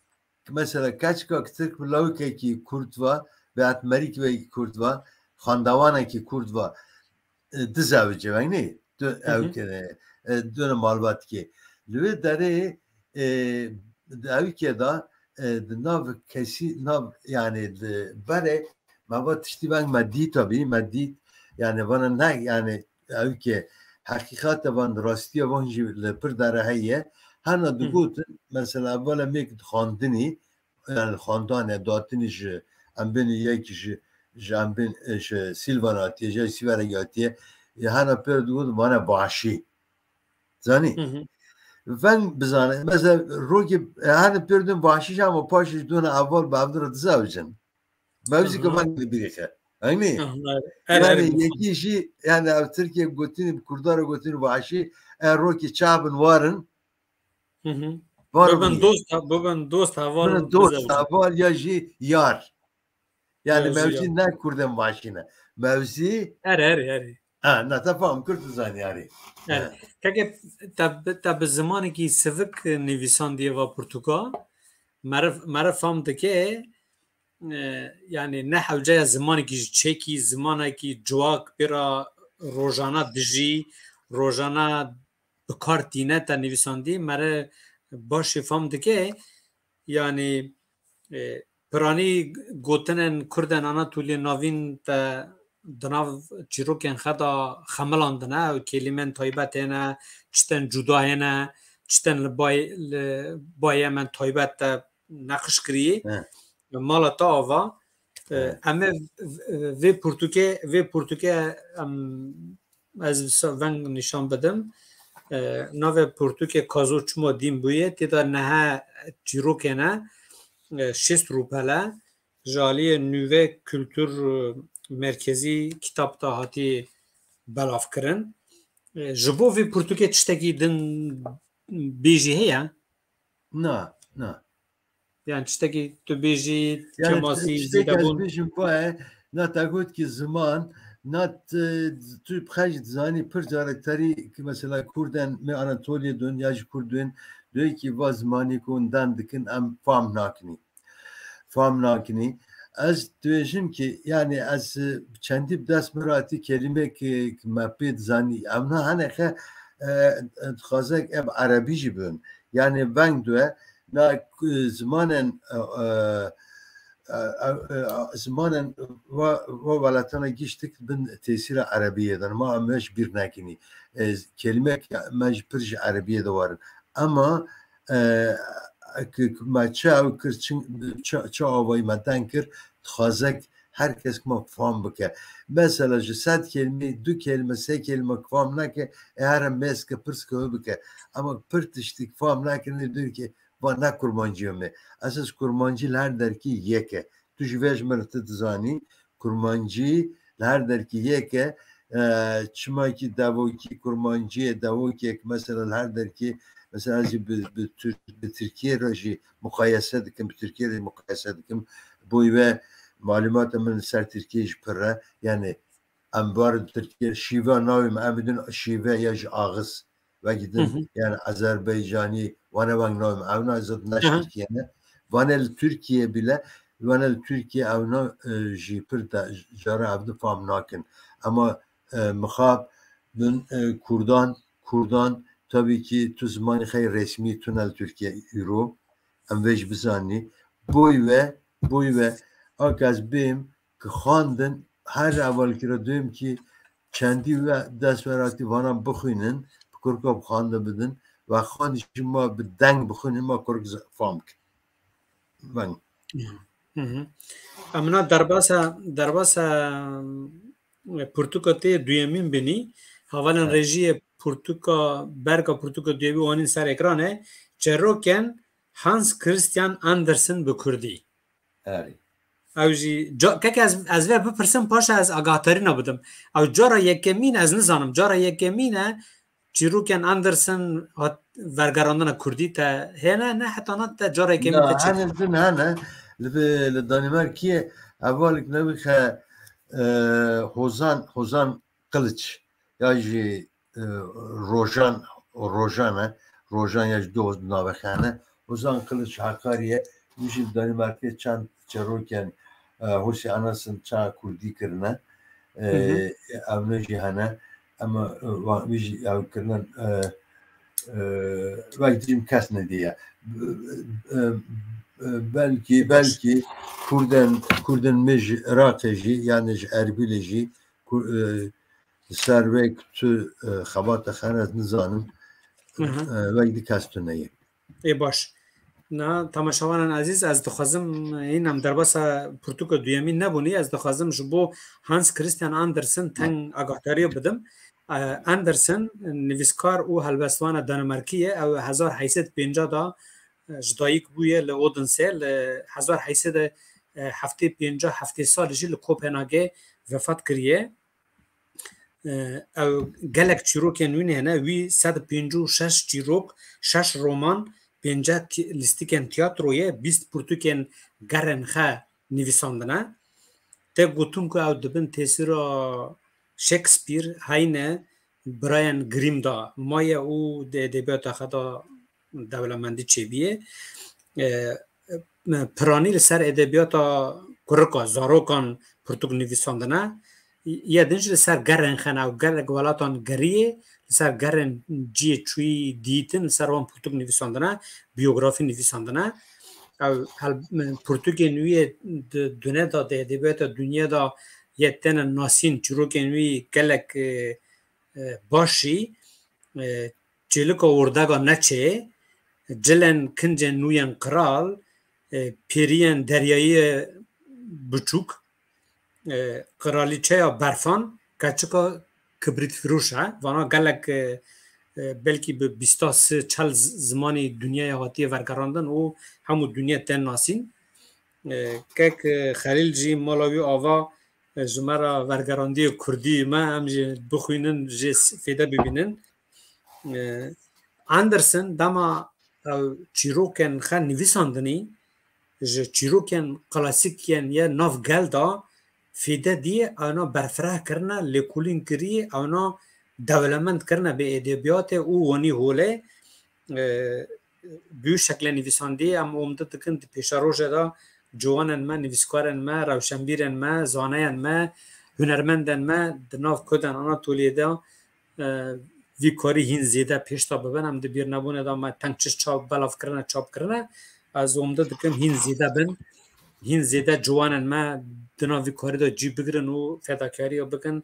mesela keçika Tirk bi lawikekî Kurd va, bi etmerîkekî Kurd va, xandawanekî Kurd va, e, dizewice, weng nê? Du-, Hı hı. ewkê, e, dune malbatkê. Li wê derê, e, di ewkê de, e, di nav kesî, nav, yani di berê, me va tiştî weng me dît, tabî, me dît, yani vana ne, yani ewkê heqîqate van, rastiya van jî li pir dere heye. Hena Hı. digotin, mesela, evvela mêk dixwandinî, yani xwendane datinî ji em bin yek ji, ji em bin, e, ji Sîlvan hatiye, ji Sîverek hatiye, e, hena pêr digot, vana vahşî. Zanî? Hı hı. Veng bizane, mesela, rokê, e, hena pêr din vahşî, ama paşê ji dona evvel bi evdira dizewicin. Mewzî Hı hı. ke veng li bîrê xe. Eynî? Hı hı, evet. Her, her Yani bir yekî jî, yani ev Tirkiye gotinî, Kurdara gotinî vahşî, e, rokê çabin warin. Hı hı. Var Bibin bûye. dost, bibin dost heval Bibin dost bizewicin. heval ya jî yar. Yani Ya jî mewzî yar. ne Kurdên vahşî ne. Mewzî Her, her, her. Ha, na te fam kir, tu zanî yarî. Her. Ha. Keke te, te bi zimanekî sivik nivîsandiye va pirtûka. Meriv, meriv fam dike, e, yani ne hewce ya zimanekî ji çekî, zimanekî civak pêra rojana dijî, rojana bi kar tîne te nivîsandî, mere baş jî fam dike. Yani, e, piranî gotinên Kurdên Anatoliyê Navîn te di nav çîrokên xe de xemilandine, ew kelîmên taybet hêne, çitên cuda hêne, çitên li bay-, li bayê me taybet te neqş kirî. He. Mala te ava. E, He. em ê v-, vê pirtûkê, vê pirtûkê em, ez sa-, veng nîşan bidim. E, navê pirtûkê Kazo çima dîn bûye, tê de nehe çîrokê ne, e, şêst rûpele ji aliyê Nûve Kultur, e, Merkezî kitap de hatî belavkirin. E, ji bo vê pirtûkê tiştekî din bêjî heye? Na, na. Yani tiştekî tu bêjî, Yani kemasî, tiştekî ez zêdebûn? bêjim, va ye, na te got ki ziman, na t-, tu bi xwe jî dizanî pir carek terî ki mesela Kurdên me Anatoliyê dun ya jî Kurd dun, diyor ki va zimanî ku hûn dan dikin em fam nakinî. Fam nakinî. Ez dibêjim ki, yani ez, e, çendî bi dest min re hatî kelîmek, e, ki me pê dizanî. Em na hene xe, e, e, dixwazek em erebî jî bin. Yani veng due, na, e, zimanên, e, e, e, e, e, zimanên wa, wa welatana giştik bin tesîra erebiyê de. Ma em ji bîr nekinî. E, kelîmek me ji pir ji erebiyê de warin. Ama, e, ki, ki me çi ew kir, çi, çi, çi avayî me deng kir, dixwazek her kes ma fam bike. Mesela ji sed kelîmeyê du kelîme, sê kelîme fam neke, e, here mêz ke, pirs ke wê bike. Ama pir tiştik fam nekirinê, dûr ki va ne kurmancî ye me. Esas kurmancî li her derkî yek e. Tu ji vê ji min re tu dizanî, kurmancî li her derkî yek e. E, çima ki devokî kurmancî ye, devokek mesela li her derkî, mesela ez jî bi, bi Tir-, bi Tirkiyê re jî muqayese dikim, bi Tirkiyê re jî muqayese dikim. Bo wê malûmata min li ser Tirkiyê jî pir e. Yani em bar Tirkiyê şîve navê me, em bidin şîve ya jî axiz. Wekî din, Hı hı. yani Azerbaycanî, wane weng navê me. Ew na zid ne Hı hı. Tirkiye ne. Wane li Tirkiye bile, wane li Tirkiye ew na, e, jî pir de, cara ev di fam nakin. Ama, e, mixab bin, e, Kurdan, Kurdan, tabii ki tu zimanî xey resmî tune li Tirkiye îro. Em vê jî bizanî. Boy ve, boy ve, ak ez bêm ki xwandin, her evalkî re duyem ki çendî we dest weratî vana bixwînin, bi kurka bi xwandin bidin, ve xwandî jî ma bi deng bixwînin, ma kurk z-, fam kin. Ben. Hı hı. Em na derbasa, derbasa, e, pirtûka tê duyemîn binî. Hevalên Evet. rejiyê pirtûka, berka pirtûka duyemîn wanîn ser ekranê. Çêrokên Hans Christian Andersen bi kurdî. Erê. Ew jî ca-, keke ez, ez vê bipirsim, paşa ez agatarîna bidim. Ew cara yekemîn ez nizanim. Cara yekemîn e çîrokên Andersen hat vergerandina kurdî te hêne, ne heta na te cara yekemîn Na, te çêkir. hene din hene. Li, li Danimarkiyê hevalek newî xe, e, Hozan, Hozan Kılıç ya jî, e, Rojan, Rojan e, Rojan ya jî doz navexane. Hozan Kılıç Hakkariye, wî jî li Danimarkê çend çerokên, e, Hosî Anasin çend kurdî kirine. E, Hı hı. Ew ne jî hene. Em, e, wa-, wî jî ew kirine, e, e, wek dijim kes nediye. E, e, e, belkî, belkî Kurdên, Kurdên me ji Iraqê jî, yani ji Erbilê jî, Kur-, e, li ser wek tu, e, xebata xene ez nizanim. Hı hı. E, wek di kes tune ye. Ê baş. Na, temaşevanên ezîz, ez dixwazim, hîn em derbasa pirtûka duyemîn nebûnî, ez dixwazim ji bo Hans Christian Andersen teng agahtariya bidim. E, Andersen, nivîskar û helbestwana Danimarkî ye. Ew hezar heyt sed pêncî de, e, ji dayik bûye li Odense, li hezar heyt sed heftê pêncî heftê sal jî li Kopenhagê vefat kiriye. E, ew gelek çîrokên wî hene, wî sed pêncî û şeş çîrok, şeş roman, pêncî ti-, lîstikên tiyatroyê, bîst pirtûkên gerên xwe nivîsandine. Tê gotin ku ew di bin tesîra Shakespeare, Heine, birayên Grimm de maye û di edebiyata xwe de dewlemendî çêbûye. E, e, piranî li ser edebiyata kurika, zarokan pirtûk nivîsandine. Yê din jî li ser gerên xwe ne, ew gelek welatan geriyê, li ser gerên cihê çûyî dîtin, li ser wan pirtûk nivîsandine, biyografî nivîsandine. Ew hel-, pirtûkên wî yê di dune de, di edebiyata dinyê de yê têne nasîn, çîrokên wî gelek, e, e, baş jî, e, Çêlika Ordega Neçê, Cilên Kincên Nû yên Qral, e, Pêriyên Deryayê Biçûk, e, Qiralîçeya Berfan, Keçika Kibrîtfiroş e. Vana gelek, e, e, belkî bi bîsta sê çel z-, zimanî dinyayê hatiye vergerandin û hemû dinya tên nasîn. E, kek, e, Xelîl jî mala wî ava, e, ji me re vergerandiyê kurdî me, em jî bixwînin, jê s-, fêde bibînin. E, Andersen dema ew çîrokên xwe nivîsandinî, ji çîrokên klasîk yên ye nav gel de fêde dî, ewna berfireh kirine, lêkolîn kirî, ewna dewlemend kirine bi edebiyatê û wanî holê, e, bi wî şeklê nivîsandî. Em umde dikin di pêşerojê de ciwanên me, nivîskarên me, rewşenbîrên me, zaneyên me, hunermendên me di nav Kurdan Anatoliyê de, e, vî karî hîn zêde pêş de bibin. Em di bîrnebûnê de me teng çi çap, belav kirine, çap kirine. Ez umde dikim hîn zêde bin, hîn zêde ciwanên me di nav vî karî de cî bigirin û fedakariya bikin.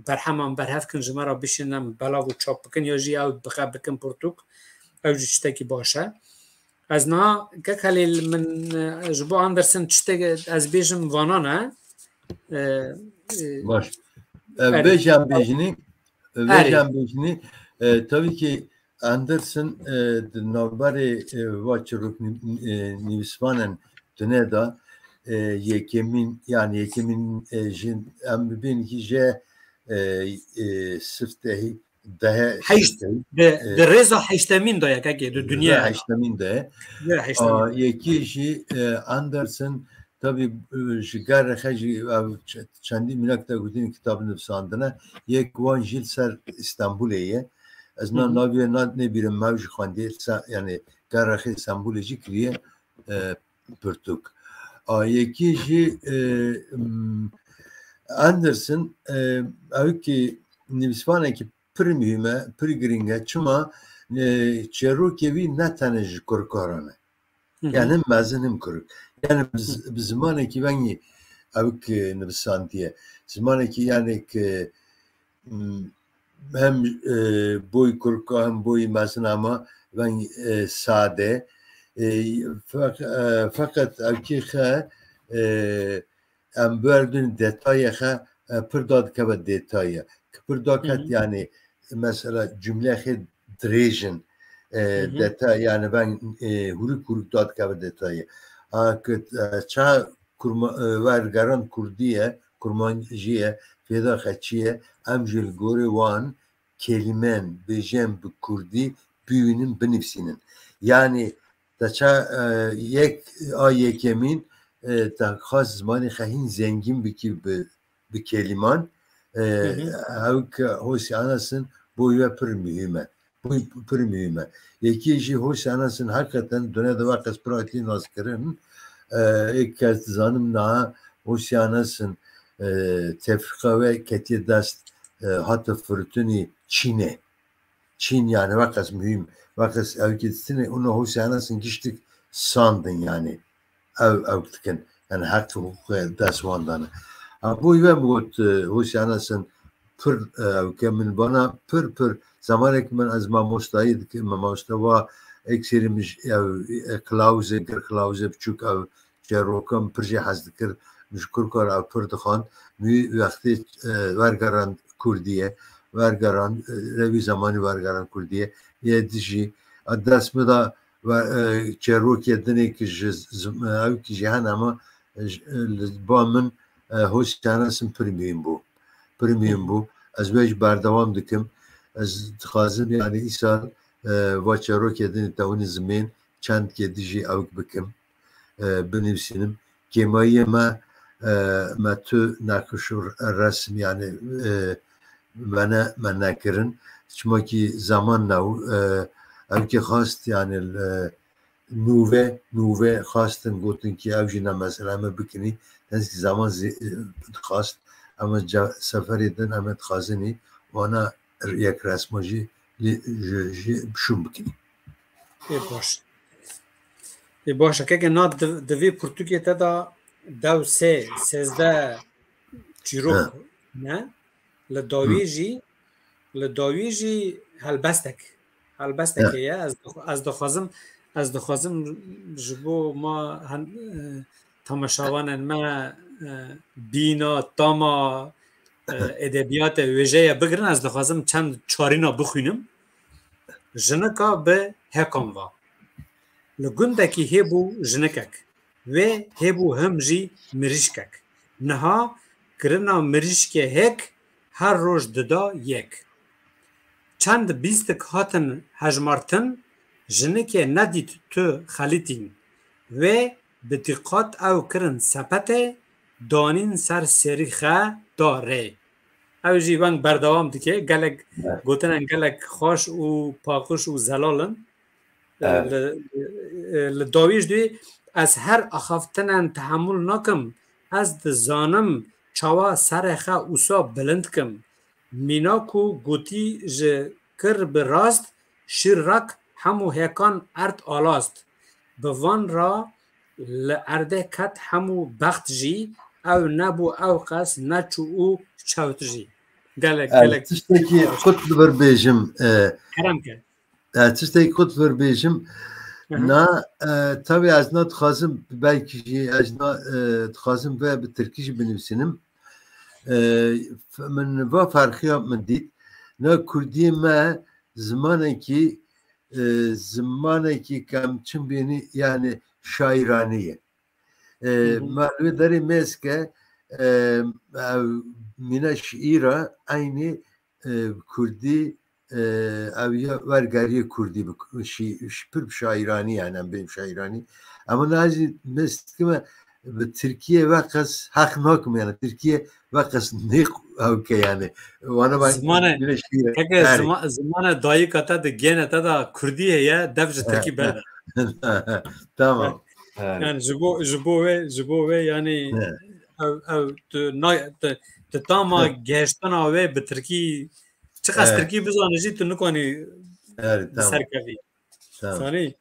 Berheman berhev kin, ji me re bişînin, em belav û çap bikin, ya jî ew bixe bikin pirtûk, ew jî tiştekî baş e. Ez niha, kek Helîl, min, e, ji bo Andersen tiştek ez bêjim vana ne. E, e, Baş. E, erê. Vêjî em bêjinî, e, Erê. Vêjî em bêjinî, e, tabii ki Andersen, e, di navberê, e, va çirok nî-, e, nivîsvanên tune de, e, yekemîn, yani yekemîn, e, jin, em bibên ki je, e, e, siftehî, dehe Heşt, siftehî, di, e, di rêza heştemîn de ye, kekê, di di dinyayê de. Heştemîn de ye. Di heştemîn. A, yekî jî, e, Andersen, tabii, e, ji gerê xwe jî, ev ç-, çendî minak te gotin kitab nivîsandine. Yek wan jî li ser Îstanbulê ye. Ez na Hı hı. navê na nebîrim me jî xwendî, sa-, yani gerê xwe Îstanbulê jî kiriye, e, pirtûk. A yekî jî, e, m, Andersen, e, ew ki nivîsvanekî pir muhîm e, pir girîng e. Çima, e, çêrokê wî ne tenê ji kurkaran e. Hı hı. Yani him mezin him kurik. Yani bi z-, bi zimanekî vengî ew ki nivîsandiye. Zimanekî yani ki, m, hem, e, boy kurka hem boy mezin ama veng, e, sade. E, feq-, e, feqet ew ki xe, e, em berdin detayê xe, e, pir dadikeve detayê. Ki pir daket Hı hı. yani mesela cümleyê xe dirêj in, e, Hı hı. detay yani ben, e, huruk huruk dadikeve detayê. Ha ki, e, ça kurma-, e, wergeran kurdî ye, kurmancî ye, fêda xeçî ye, em jî li gorê wan kelîmen, bêjên bi kurdî biwînin, binivîsînin. Yani te ça, e, yek a yekemîn, e, te xas zimanê xe hîn zengîn bikî bi bi keliman, e, Hı hı. ew ke Hosî Enesin bo we pir muhîm e. Bu pir muhîm e. Yekî jî Hosî Enesin heqîqeten dune de weqas piratî nas kirin. E, êk ez dizanim niha Hosî Enesin, e, tefrîqa we ketiye dest, e, hate firotinî Çînê. Çîn yani weqas muhîm, weqas ew kê distine, ona Hosî Enesin giştik sandin yani. Ew, ew dikin. Yani heq û huquqê dest wan dane. Ha, bo we min got, e, Hosî Enesin pir, e, ew ke min bana pir, pir, zemanek min ez mamostayî dikim, mamoste wa ekseri min ji, ew, e, Klawze, gir Klawze biçûk ew çêroka min pir jê hez dikir, min ji kurkar ew pir dixwand. Min wî wextê, e, wergerand Kurdiye, wergerand, e, rewî zemanî wergerand Kurdiye, yê dijî, e, dest min da ve, e, çêrokê dinê ki ji zim-, e, ew ki jî hene ama, e, ji, e, li ba min, e, Hosî Enesin pir muhîm bû. Pir muhîm bû. Ez wê jî berdewam dikim. Ez dixwazim yani îsal, e, va çêrokê dinê tewinî zimên çendkê dijî ewk bikim, e, binivîsînim. Kêmayiyê me, e, me tu neqş û resm yani, e, me ne, me nekirin. Çima ki zaman ne, e, ew ki xwest yani, e, nûve, nûve xwestin gotin ki ew jî ne mesele me bikinî. Tenskî zaman zî, e, dixwest. Em ca-, seferê din em ê dixwazinî wana yek resma jî lê ji, ji şûn bikinî. Ê baş. Ê baş e. Keke na di, di vê pirtûkê te de dew sê, sêzdeh çîrok He. ne? Li dawî Hı. jî, li dawî jî helbestek. Helbestekê He. ye. Ez dix-, ez dixwazim, ez dixwazim ji bo ma hen-, e, temaşevanên me, e, bîna, tama, e, edebiyatê wêjeye bigirin, ez dixwazim çend çarîna bixwînim. Jinika bi hekan va. Li gundekî hêbû jinikek. Wê hêbû him jî mirîşkek. Niha kirina mirîşkê hêk her roj dida yek. Çend bîstik hatin hejmartin, jinikê nedît tu xelîtîn. Wê bi dîqat ew kirin sepetê, danîn ser serî xe da rê. Ew jî weng berdewam dike. Gelek Evet. gotinên gelek xweş û paqij û zelal in. E, Evet. li, e, li dawî jî dê ez her axaftinen tehemûl nakim. Ez dizanim çawa serê xe ûsa bilind kim. Mîna ku gotî ji kir bi rast, şîr rak hemû hêkan erd alast. Bi van ra li erdê ket hemû bext jî, ew nebû ew qas neçû û çewt jî. Gelek, Ez gelek. tiştekî qut li vir bêjim, e, Kerem ke. Ez tiştekî qut vir bêjim. Hı hı. Na, e, tabii ez na dixwazim belkî jî ez na, e, dixwazim ve bi tirkî jî binivîsînim. E, f-, min va ferqiya min dît. Na kurdiyê me zimanekî, e, zimanekî kemçin bînî, yani şairanî ye. E, Hı hı. me li wê derê mêz ke, e, ew mîna şiîra eynî, e, kurdî, e, ew ya wergeriyê kurdî bi ku-, şî-, şî-, pir bi şairanî yani em bêm şairanî. Ama nazî mêz dikime bi Tirkiye weqas heq nakim yani Tirkiye weqas nêq ew ke yani. Wana ben Zimane, mîna şiîra. keke Yani. zima-, zimane dayika te de gêne te de kurdî heye, dev ji tirkî berde. Tamam. Yani ji bo, ji bo wê, ji bo wê yani He. ew, ew tu na, tu, tu tama He. gehiştina wê bi tirkî, çiqas He. tirkî bizanî jî tu nikanî He, bi tamam. ser kevî. Tamam. Zanî?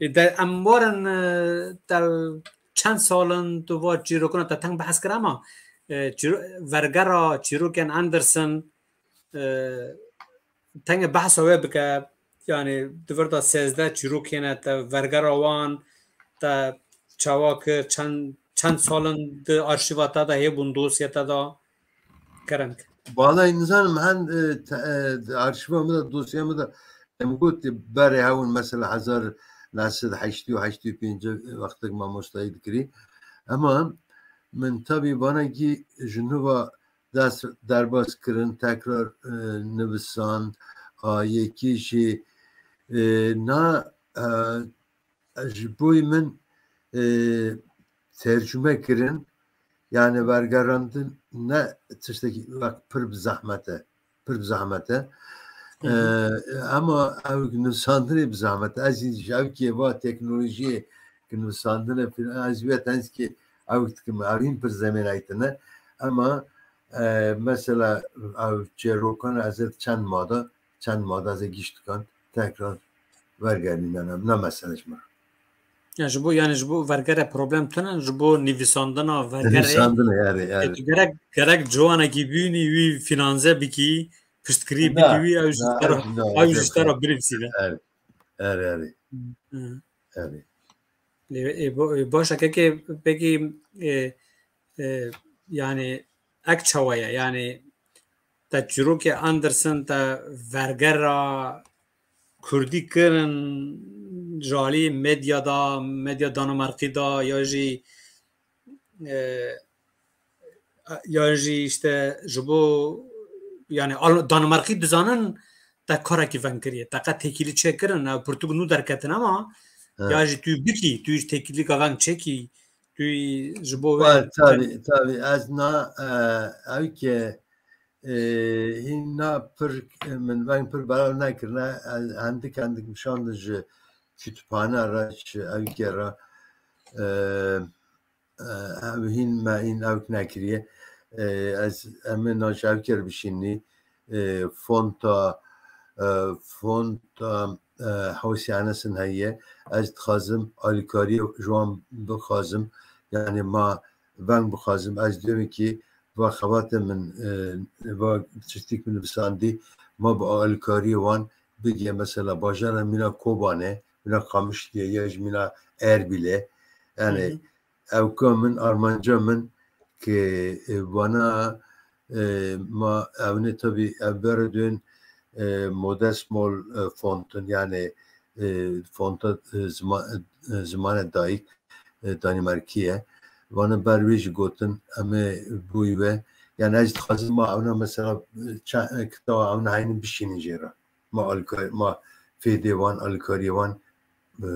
E, de, em warin, e, te çend sal in tu va çîrokina te teng behs kir, ama, e, çîro-, vergera çîrokên Anderson, e, tengê behsa wê bike, yani di vir de sêzdeh çîrokên e, te vergera wan, te çawa kir, çend, çend sal in di arşîva te de hêbûn, dosya te de? Kerem ke. Vallahi nizanim hen, e, te-, e, di arşîva min de, dosya min de, em got berê hewin mesela hezar neh sed heştê û heştê û pênc wextek mamostayî dikirî. Ema min tabii vanekî ji nû ve dest derbas kirin, tekrar, e, nivisand, a yekî jî, e, na, e, ji bo min, e, tercûme kirin, yani vergerandin ne tiştekî wek pir bi zehmet e. Pir bi zehmet e. Hı hı. E, ama ew nivîsandinê bi zehmet e. Ez jî ji ew kê va teknolojiyê ki nivîsandine filan, ez wê tenskê ew dikim. Ew hîn pir zemênayî tine. Ama, e, mesela ew çêrokan ez ê çend mada, çend mada ez ê gişt dikan tekrar vergerîne. Ne mesele ji min. Ya ji bo, yani ji bo vergere problem tune, ji bo nivîsandina vergerê Nivîsandine, erê, erê. Gerek, gerek ciwanekî bînî wî finanze bikî, piştgirî Na, bikî wî, ew ji na, te re, ew ji na, ew ji te re birivsîne. Erê, erê, erê. Hı. Erê. Ê, ê, bo-, ê, baş e, kekê, pekî, ê, ê, yani ek çawa ye? Yani te çîrokê Anderson, te vergera Kurdî kirin ji alî medya da, medya Danimarkî da ya jî, e, ya jî işte ji bo, yani Al-, Danimarkî dizanin te karekî veng kiriye. Te qet têkilî çêkirin, ew pirtûk nû derketin ama He. ya jî tu bikî, tu jî têkilîka veng çêkî, tu ji bo Well, tabî, tabî. Ez na, e, ew ke, e, hîn na pir, e, min veng pir belav nekirine. Ez hendik hendik mişandin ji kütüphane re, ji ew ke re, e, e, ew hîn me hîn ew nekiriye. E, ez, em ê na ji ew ke re bişînî, e, fonta, e, fonta, e, Hewsî Enesin heye. Ez dixwazim alîkariyê ji wan bixwazim. Yani ma veng bixwazim. Ez dibêjim ki va xebatê min, e, va tiştîk min nivîsandî, ma bi alîkariyê wan bigê mesela bajara mîna Kobanê, mîna Qamişliyê ya ji mîna Erbîlê. Yani Hı hı. ewka min, armanca min ki, e, vana, e, ma ewnê tabî ev bere dön, e, Modersmål, e, fontin, yani, e, fonta, e, zima-, e, zimanê dayik, e, Danimarkî ye. Vana ber wê jî gotin, em ê bûyî we. Yani ez dixwazim ma ewna mesela, e, ça-, e, kitaba ewna heynin bişînin jê re. Ma alîkar-, ma fêdê wan, alîkariyê wan, e,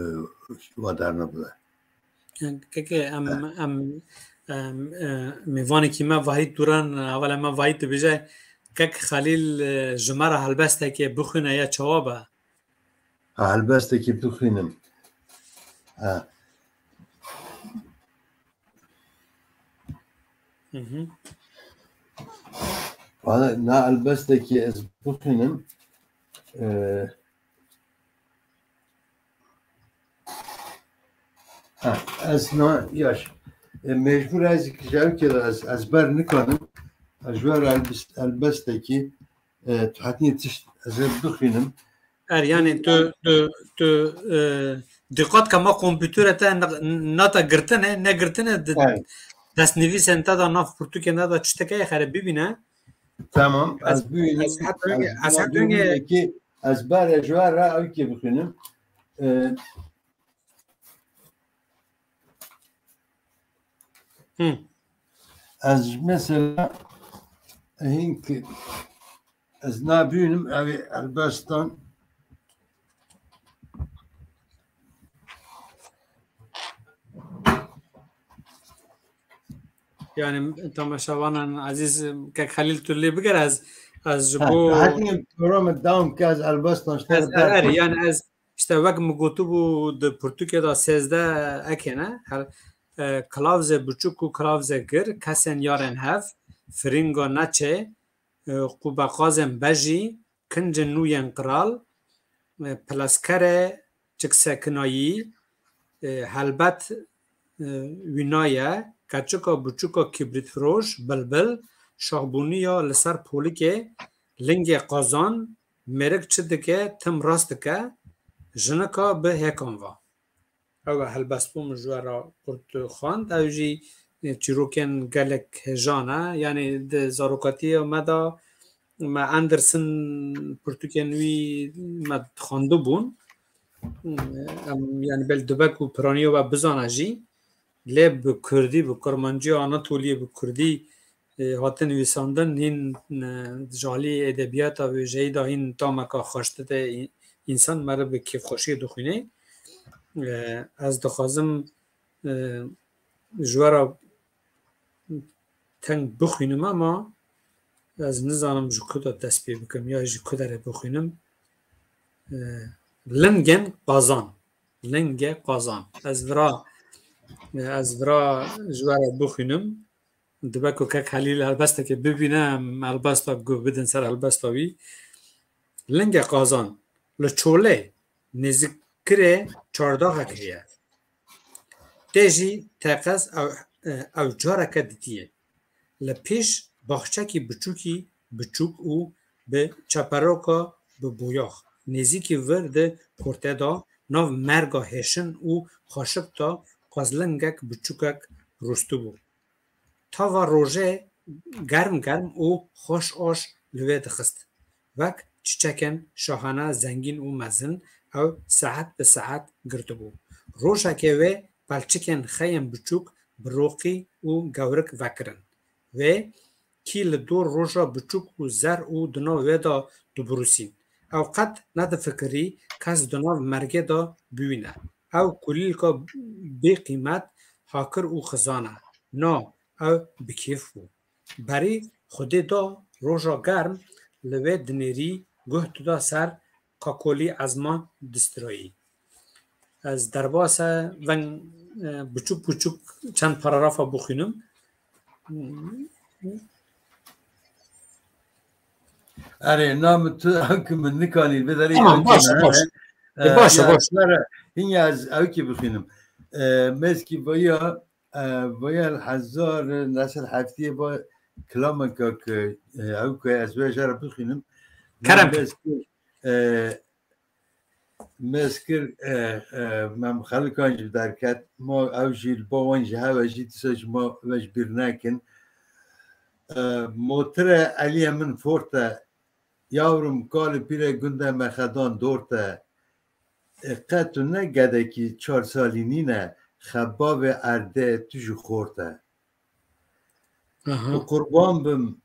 wa dernabibe. Keke em, em, em, e, mêvanekî me Vahît Duran, hevala me Vahît dibêje, kek Xelîl, e, ji me re helbestekê bixwîne ya çawa be? Ha, helbestekî bixwînim. Ha. Hı hı. Valla na helbestekî ez bixwînim. E, Ha, ez na, yaş. E, mecbur ez ki ji ew kere ez, ez ber nikanim. Ez ji wer elbis-, elbestekî, e, tu hetî tişt ez ê bixwînim. Er, yani tu, tu, tu, e, dîqat ke ma kompûtere te ne, nata girtine, ne girtine di-, Evet. destnivîsên te de nav pirtûkên te de çi tike ye xere bibîne. Tamam, Ez, ez bibînim, ez heta ez hingê, ez buna heta hingê bibînim ki ez ber ji wer re ew kê bixwînim. E, Hı. Ez mesela hîn ki ez nabînim ew ê helbestan. Yani temaşevanan ezîz, kek Xelîl tu lê bigere, ez, ez ji Ha, bo hatiye programê dawam ke ez helbestan ji te Ez, re er, er, derxim. yani ez, işte wek min gotibû di pirtûkê de sêzdeh ekê ne, her, e, kilavzê biçûk û kilavzê gir, kesên yarên hev, firînga neçê, e, qûbeqazên bejî, kincên nû yên qral, e, pileskerê çiksekinayî, e, helbet, e, wîna ye, keçika biçûka kîbrîtfiroş, bilbil, şahbûniya li ser polikê, lingê qazan, mêrik çi dike, tim rast dike, jinika bi hêkan va. Ew e helbestbû min ji we re qurt xwend. Ew jî, e, çîrokên gelek hêja ne. Yanî di zarokatiya me de me Anderson pirtûkên wî me dixwendibûn. Em, yanî belê dibek û piraniya we bizane jî. Lê bi kurdî, bi kurmancî Anatoliyê bi kurdî, e, hatin nivîsandin, hîn, e, ji alî edebiyata wêjeyî de hîn tameka xweş dide, însan meriv bi kêfxweşiyê dixwîne. E, ez dixwazim, e, ji we re teng bixwînim ama ez nizanim ji ku de dest pê bikim ya ji ku derê bixwînim. E, Lingên Qazan. Lingê Qazan. Ez vira, ez vira ji we re bixwînim. Dibe ku kek Helîl helbestekê bibîne, em helbesta guh bidin ser helbesta wî. Lingê Qazan li Çolê nêzîkkirê çardaxek heye. Tê jî teqez ew, ew careke didiyê. Li pêş baxçekî biçûkî biçûk û bi çeperoka bi boyax nêzîkî vir di kurtê de nav merga hêşin û xaşik de qazlingek biçûkek rûstibû. Tava rojê germ germ û xweş aş li wê dixist. Wek çiçekên şahane zengîn û mezin ew saet bi saet girtibû. Rojekê wê pelçikên xeyên biçûk bi roqî û gewrik vekirin. Wê kî li dor roja biçûk û zer û di nav wê de dibirûsîn. Ew qet nedifikirî kes di nav mergê de biwîne. Ew kulîlka bê qîmet, hakir û xizan e. Na, ew bi kêf bû. Berî Xwedê da roja germ li wê dinêrî guh dida ser kakolî ezma distirayî. Ez derbasa veng, e, biçûk biçûk çend paragrafa bixwînim. Erê, na min tu ew ki min nikanî biderî. Tamam, baş e, baş e. E, baş e, baş e. Hin ya ez ew ki bixwînim. E, meskî vaya, e, vaya hezar nesed heftiyê ba kilameka ki, e, ew ki ez vê jara bixwînim. Kerem. Meskî, e, Meskir, e, e, Mem Xelikan jî derket. Ma ew jî li ba wan jî hewe jî dîsa ji ma ve ji bîr nekin. E, motire Eliyê min forte. Yavrum kalê pîrê gunde me xedan dorte. E, qe tu ne gedekî çar salî nîne, xebavê erdê tu jî xorte. Aha. Tu qurban bim,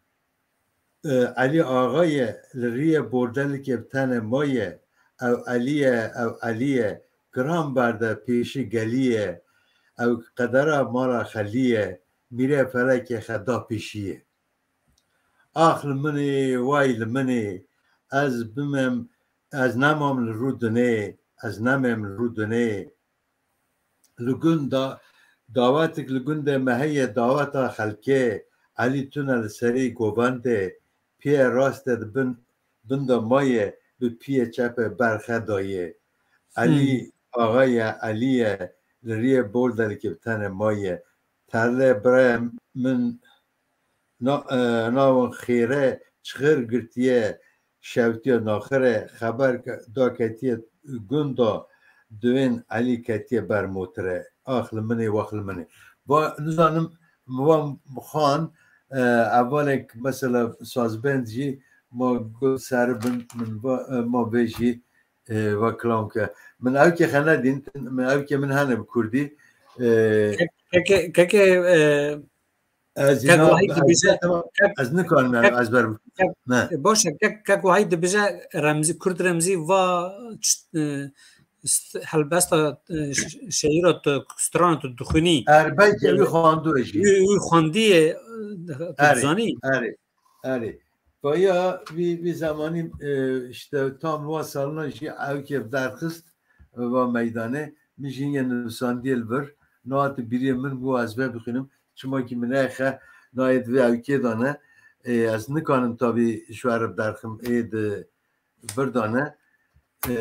e, Elî Axa ye, li riyê bordelikê bi tenê maye, ew Elî ye, ew Elî ye, giran berde pêşî gelî ye, ew qedera mala xelî ye, mîrê felekê xe da pêşî ye. Ax li min ê, way li min ê, ez bimêm, ez nemam li rû dinê, ez nemêm li rû dinê. Li gund da, dawetik li gundê me heye, daweta xelkê, Elî tune li serê govendê, piyê raste di bin, bin de maye, bi piyê çepe berxe daye. Elî Axa ye, Elî ye, li riyê bordelikê bi tenê maye. Terlê birê min na, e, nawin xêre çixir girtiye, şewtiye naxire, xeber ke-, da ketiye gunda, duên Elî ketiye ber motire. Ax li min ê, wax li min ê. Va, nizanim, van xan, e, evalek mesela sazbend jî ma got ser bin, min va, e, ma vê jî, e, va kilam ke. Min ew ke xe nedîn, min ew ke min hene bi kurdî. E, Keke, keke, e, Ez Kek îna Wahî dibêje, ez, ez nikarim yani kek, ez ber kek, ne. E, baş e, kek, kek Wahî dibêje Remzî, Kurd Remzî va ç-, e, st-, helbesta, e, ş-, şeîra tu, strana tu dixwînî. Er belkî wî xwandu jî. Wî, wî xwendiyê, e, tu Erê, dizanî. Erê, erê. Vaya vî, vî zemanî, e, işte tam wa salina jî ewkê derxist, e, va meydanê. Min jî yê nivîsandiyê li vir. Nihate bîrê min bû ez vê bixwînim. Çima ki min neyê xe nayê di vê ewkê de ne. Ê, ez nikanim tabî ji we re derxim ê di vir de ne. Ê,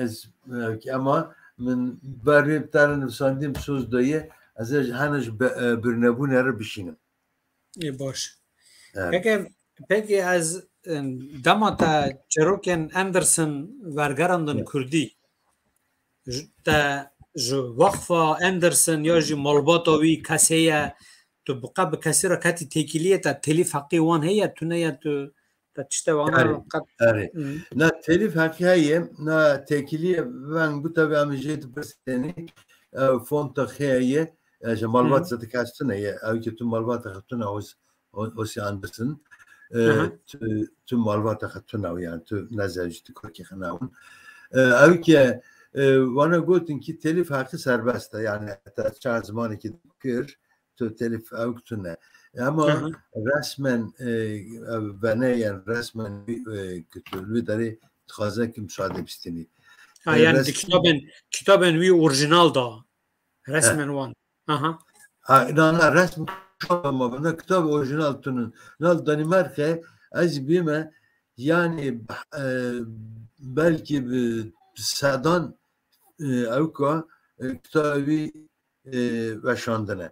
ez, ê, ema min berê bi te re nivîsandî min soz daye, ez ê ji hene ji be-, e, birnebûnê re bişînim. Ê, baş. Evet. Peki, peki ez, em, dema te çîrokên Anderson wergerandin Evet. Kurdî, ji, te ji wexfa Anderson ya jî malbata wî kes heye, tu bi qe bi kesî re ketî têkiliyê, te telîf heqî wan heye, tune ye, tu te tişte wana Erê, qet erê. Hı. Na telîf heqî heye, na têkiliyê veng bû tabi em jê dipirsênî, e, fonta xê heye, e, ji malbat Hı. zêde kes tune ye, ew ki tu malbata xwe tune os-, o-, osî Anderson, e, Aha. tu, tu malbata xwe tune yani tu ne zewcî tu kurkê xwe nawin. E, ew ki, e, wana gotin ki telîf heqî serbest e, yani te çar zimanekî kir, tu telîf ew tune. Ama resmen, e, ev veneyên resmen, e, kitabê derê dixwaze ki müsaade bistînî. Ha, e, yani resmen... kitabên, kitabên wî orijinal da resmen wan. Aha. Ha, na, na, resm ma bana kitab orijinal tunun. Na Danimarka ez bime yani, e, belki bi sedan, e, ewka, e, kitabî, e, weşandine.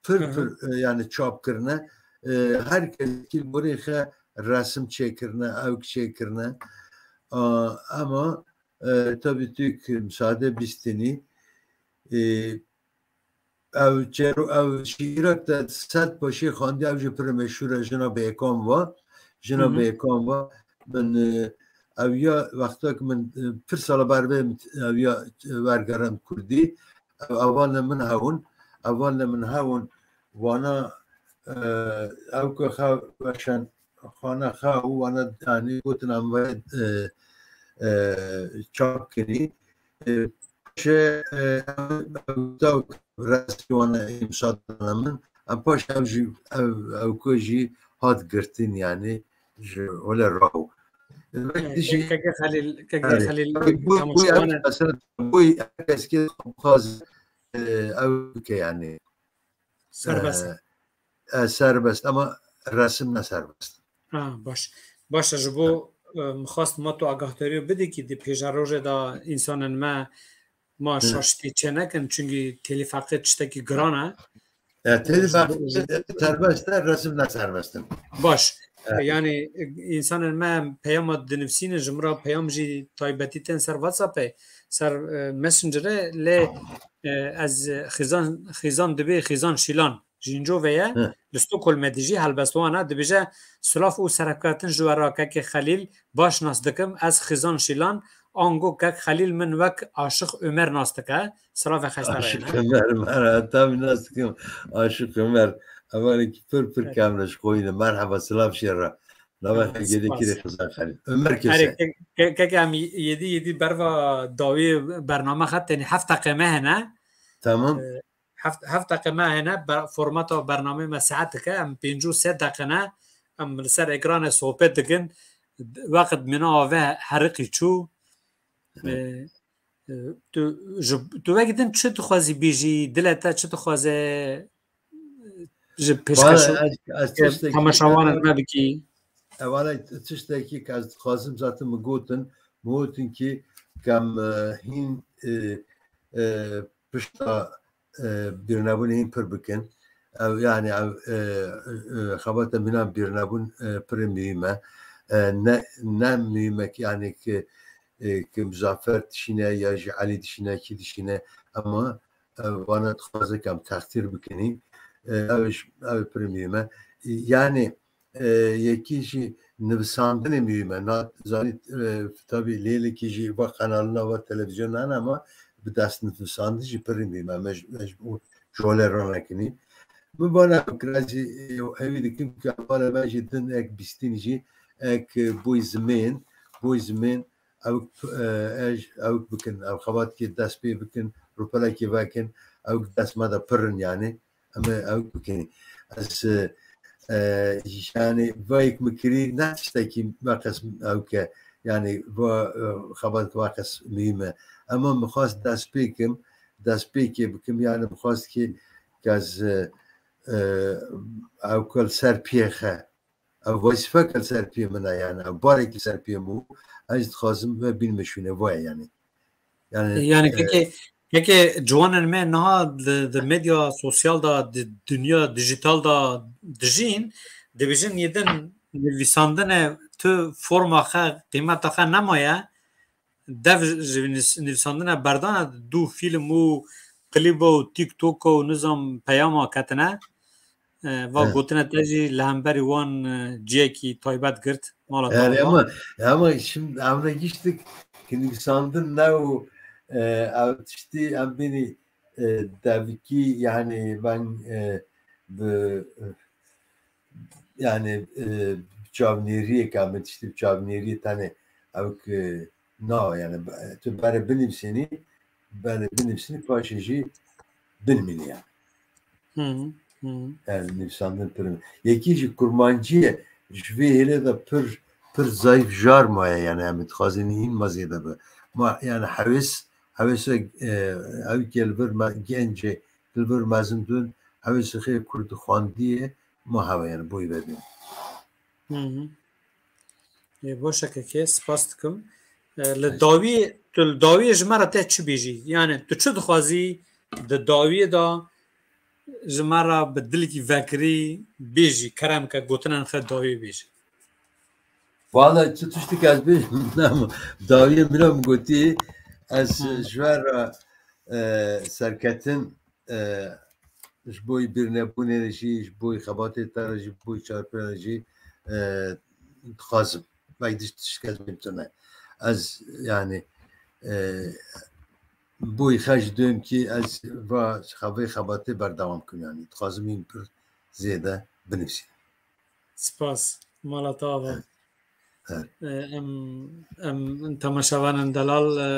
Pir pir, e, yani çap kirine. E, her kes ki borê xe resim çêkirine, ewk çêkirine. A, ama, e, tabii tu ki müsaade bistini. E, ev çero, ev şiîrek te sed paşê xandiye, ev jî pir meşhur e, Jina Bêkam va. Jina Bêkam va. Min, e, ev ya wexta ki min, e, pir sala bervê min ev ya, e, wergeran kurdî. Ev evalne min hewin. Evalne min hewin. Wana, e, ew ku xew weşan xana xew wana, yani gotin em ve, e, e, çap kirî. E, paşê, e, ew, ew, ew resmî wana îmza dana min. Em paşê ew jî, ew, ew ku jî hat girtin yani ji wele raw. Keke Xelîl, Keke Xelîl, bu, bu, mesela, bu herkes ki xwaz, e, ew ke yani. Serbest. E, e, serbest ama resim ne serbest. Ha, baş. Baş e, ji bo, e, min xwest ma tu agahdarî bidî ki di pêşerojê de însanên me ma şaştî çê nekin, çunkî telîfeqê tiştekî giran e. E, telîfeqê serbest e, resim ne serbest in. Baş. E, yani, e, însanên me peyama dinivîsînin, ji min re peyam jî taybetî tên ser WhatsAppê, ser, e, Messengerê, lê, e, ez Xizan, Xizan dibê Xizan Şîlan. Ji Hincovê ye, li Stockholmê dijî, helbestwana, dibêje, Silav û serhevketin ji we re Kekê Xelîl, baş nas dikim, ez Xizan Şîlan, ango Kek Xelîl min wek Aşiq Omer nas dike. Silavê xeşte re. Aşiq Omer, merhaba, tabii nas dikim, Aşiq Omer. Evanekî pir pir kevneş xwîne. Merhaba, silav şêra. Nava xelgê de kirê Xizan Xelîl. Omer kese. Kek em yedî yedî berva dawî bername xet, tenê heft deqe me hene. Tamam. Heft, heft deqe me hene, formata bernameyê me saet dike, em pêncî û sê deqe ne, em li ser ekranê sohbet dikin, wext mîna ave heriqî çû. E, e, tu, ji, tu wek din çi dixwazî bîjî, dilê te çi dixwaze ji pêşkeş temaşewanên me bikî? Ewana tiştekî ke ez dixwazim zaten min gotin, min gotin ki kem, e, hîn, e, e, pişta, e, bîrnebûnê hîn pir bikin. Ew, yani, ew, e, e, xebata mîna bîrnebûn, e, pir muhîm e. E, ne, ne muhîm e ki, yani, ki, e, ki Muzaffer dişîne ya jî Elî dişîne, kî dişîne, ama, e, vana dixwaze ki em textîr bikinî. E, ew, ew pir muhîm e. Yani, e, yekî jî nivisandinê muhîm e. Na, zanî, e, tabî lêlekî jî va qenalina va televîzyona hene ama bi destnivisandin jî pirî muhîm e. Me ji, me ji bo jole ranekinî. Min vana fikra jî, e, hêvî dikim ku hevalê me jî din ek bîstîn jî ek, e, boy zimên, boy zimên ew, e, ej, ew bikin, ew xebatkê dest pê bikin, rûpelekê vekin, ew dest me de pir in yani. Em ê ew bikin. Ez, e, e, yani vayek min kirî ne tiştekî veqes ew ke, yani va, e, xebat veqes muhîm e. Ema min xwest destpêkim, destpêkê bikim, yani min xwest ki ez, e, e, ew kul ser piyê xe. Ev wezîfek li ser piyê min e, yani ev barekî ser piyê min bû. Ez dixwazim ve bînime şûnê, va ye yani. Yani, yani e, kekê, kekê ciwanên me niha di, di medya sosyal de, di dinya dijital de dijîn, dibêjin yê din nivîsandine tu forma xe, qîmeta xe nemaye. Dev ji nivîs-, nivîsandine berdane, dû fîlm û klîba û TikTok û nizam peyama ketine. E, va gotine te jî li hemberî wan, e, ciyekî taybet girt mala te. Yani ama, ama şimdi em ne giştik ki nivîsandin ne û, e, ev tiştî em bînî, e, devkî yani ben, e, bi, e, yani, e, çavnêriyê ka min tiştî bi çavnêriyê tenê ew ki na yani, e, tu berê binivîsînî, berê binivîsînî paşê jî binimînî yani. Hı hı. Yani nivîsandin pir. Yekî jî kurmancî ye, ji vê hêlê de pir, pir zayîf jar maye, yani em dixwazin hîn ma zêde be. Ma yani hewês, hewêsek, e, ewkê li vir me, gencê li vir mezin dûn, hewêsê xê kurdxwandiyê ma hewe, yani boy vedin. Ê, baş e kekê, spas dikim. E, li dawiyê, tu li dawiyê ji me re te çi bêjî? Yani tu çi dixwazî di dawiyê de ji me re bi dilekî vekirî bêjî, kerem ke gotinên xwe dawiyê bêjî? Valla çi tiştek ez bêjim, nema. Dawiyê min re min gotî, ez ji we re, e, serketin, e, ji bo bîrnebûnê re jî, ji bo xebatê te re jî, ji bo çarpê re jî, e, dixwazim. Belkî diş tiştek ez bêjim tune. Ez yani, e, bo xwe jî duyim ki ez va xevê xebatê berdewam kim yani. Dixwazim hîn pir zêde binivîsim. Spas. Mala te ava. Evet. E, em, em temaşevanên delal, e,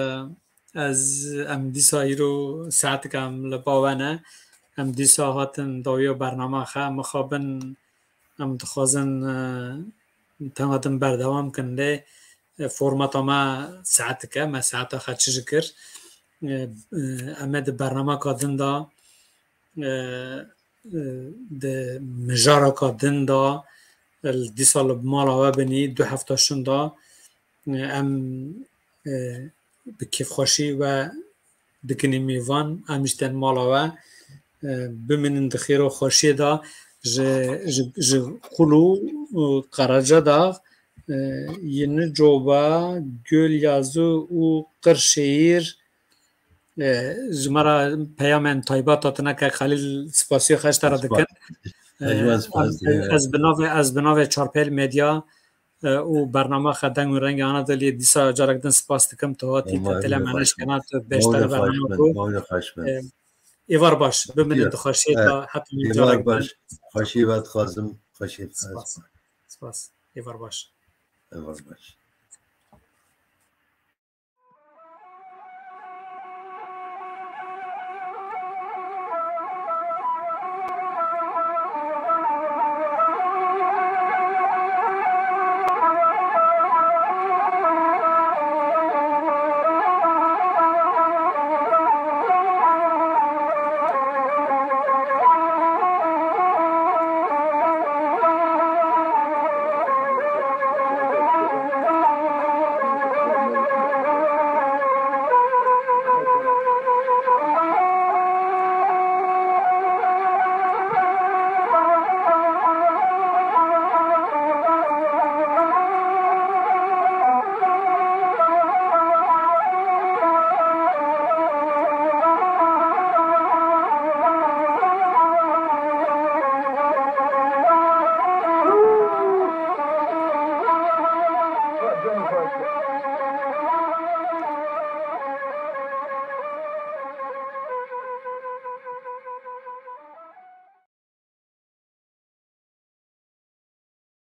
ez, em dîsa îro saeteke em li ba we ne. Em dîsa hatin dawiya bernama xwe, mixabin em dixwazin, e, tema din berdewam kin lê, e, formata me saeteke, me saeta xwe çi ji kir. E, e, em ê di bernameka din de, e, e, di mijaraka din de, e, dîsa li mala we binî, du hefta şinda, e, em, e, bi kêfxweşî we dikinî mêvan, em jî tên mala we, e, bimînin di xêr û xweşiyê de ji, ji, ji Qulû û Qerecedağ, e, Yenicoba, Gölyazı û Kırşehir, e, ji me re peyamên taybet hatine ke Xelîl spasiya xwe ji te re dikin. E, ez, ez bi navê, ez bi navê Çarpêl Medya, e, û bernama xwe Deng û Rengê Anadoliyê dîsa carek din spas dikim. Tu hatî, tu tile me neşkena, tu beşdarî bernama bû. Êvar baş, bimînin di xweşiyê de, heta carek din. Xweşî ve dixwazim, xweşî. Spas. Spas. Êvar baş. Êvar baş.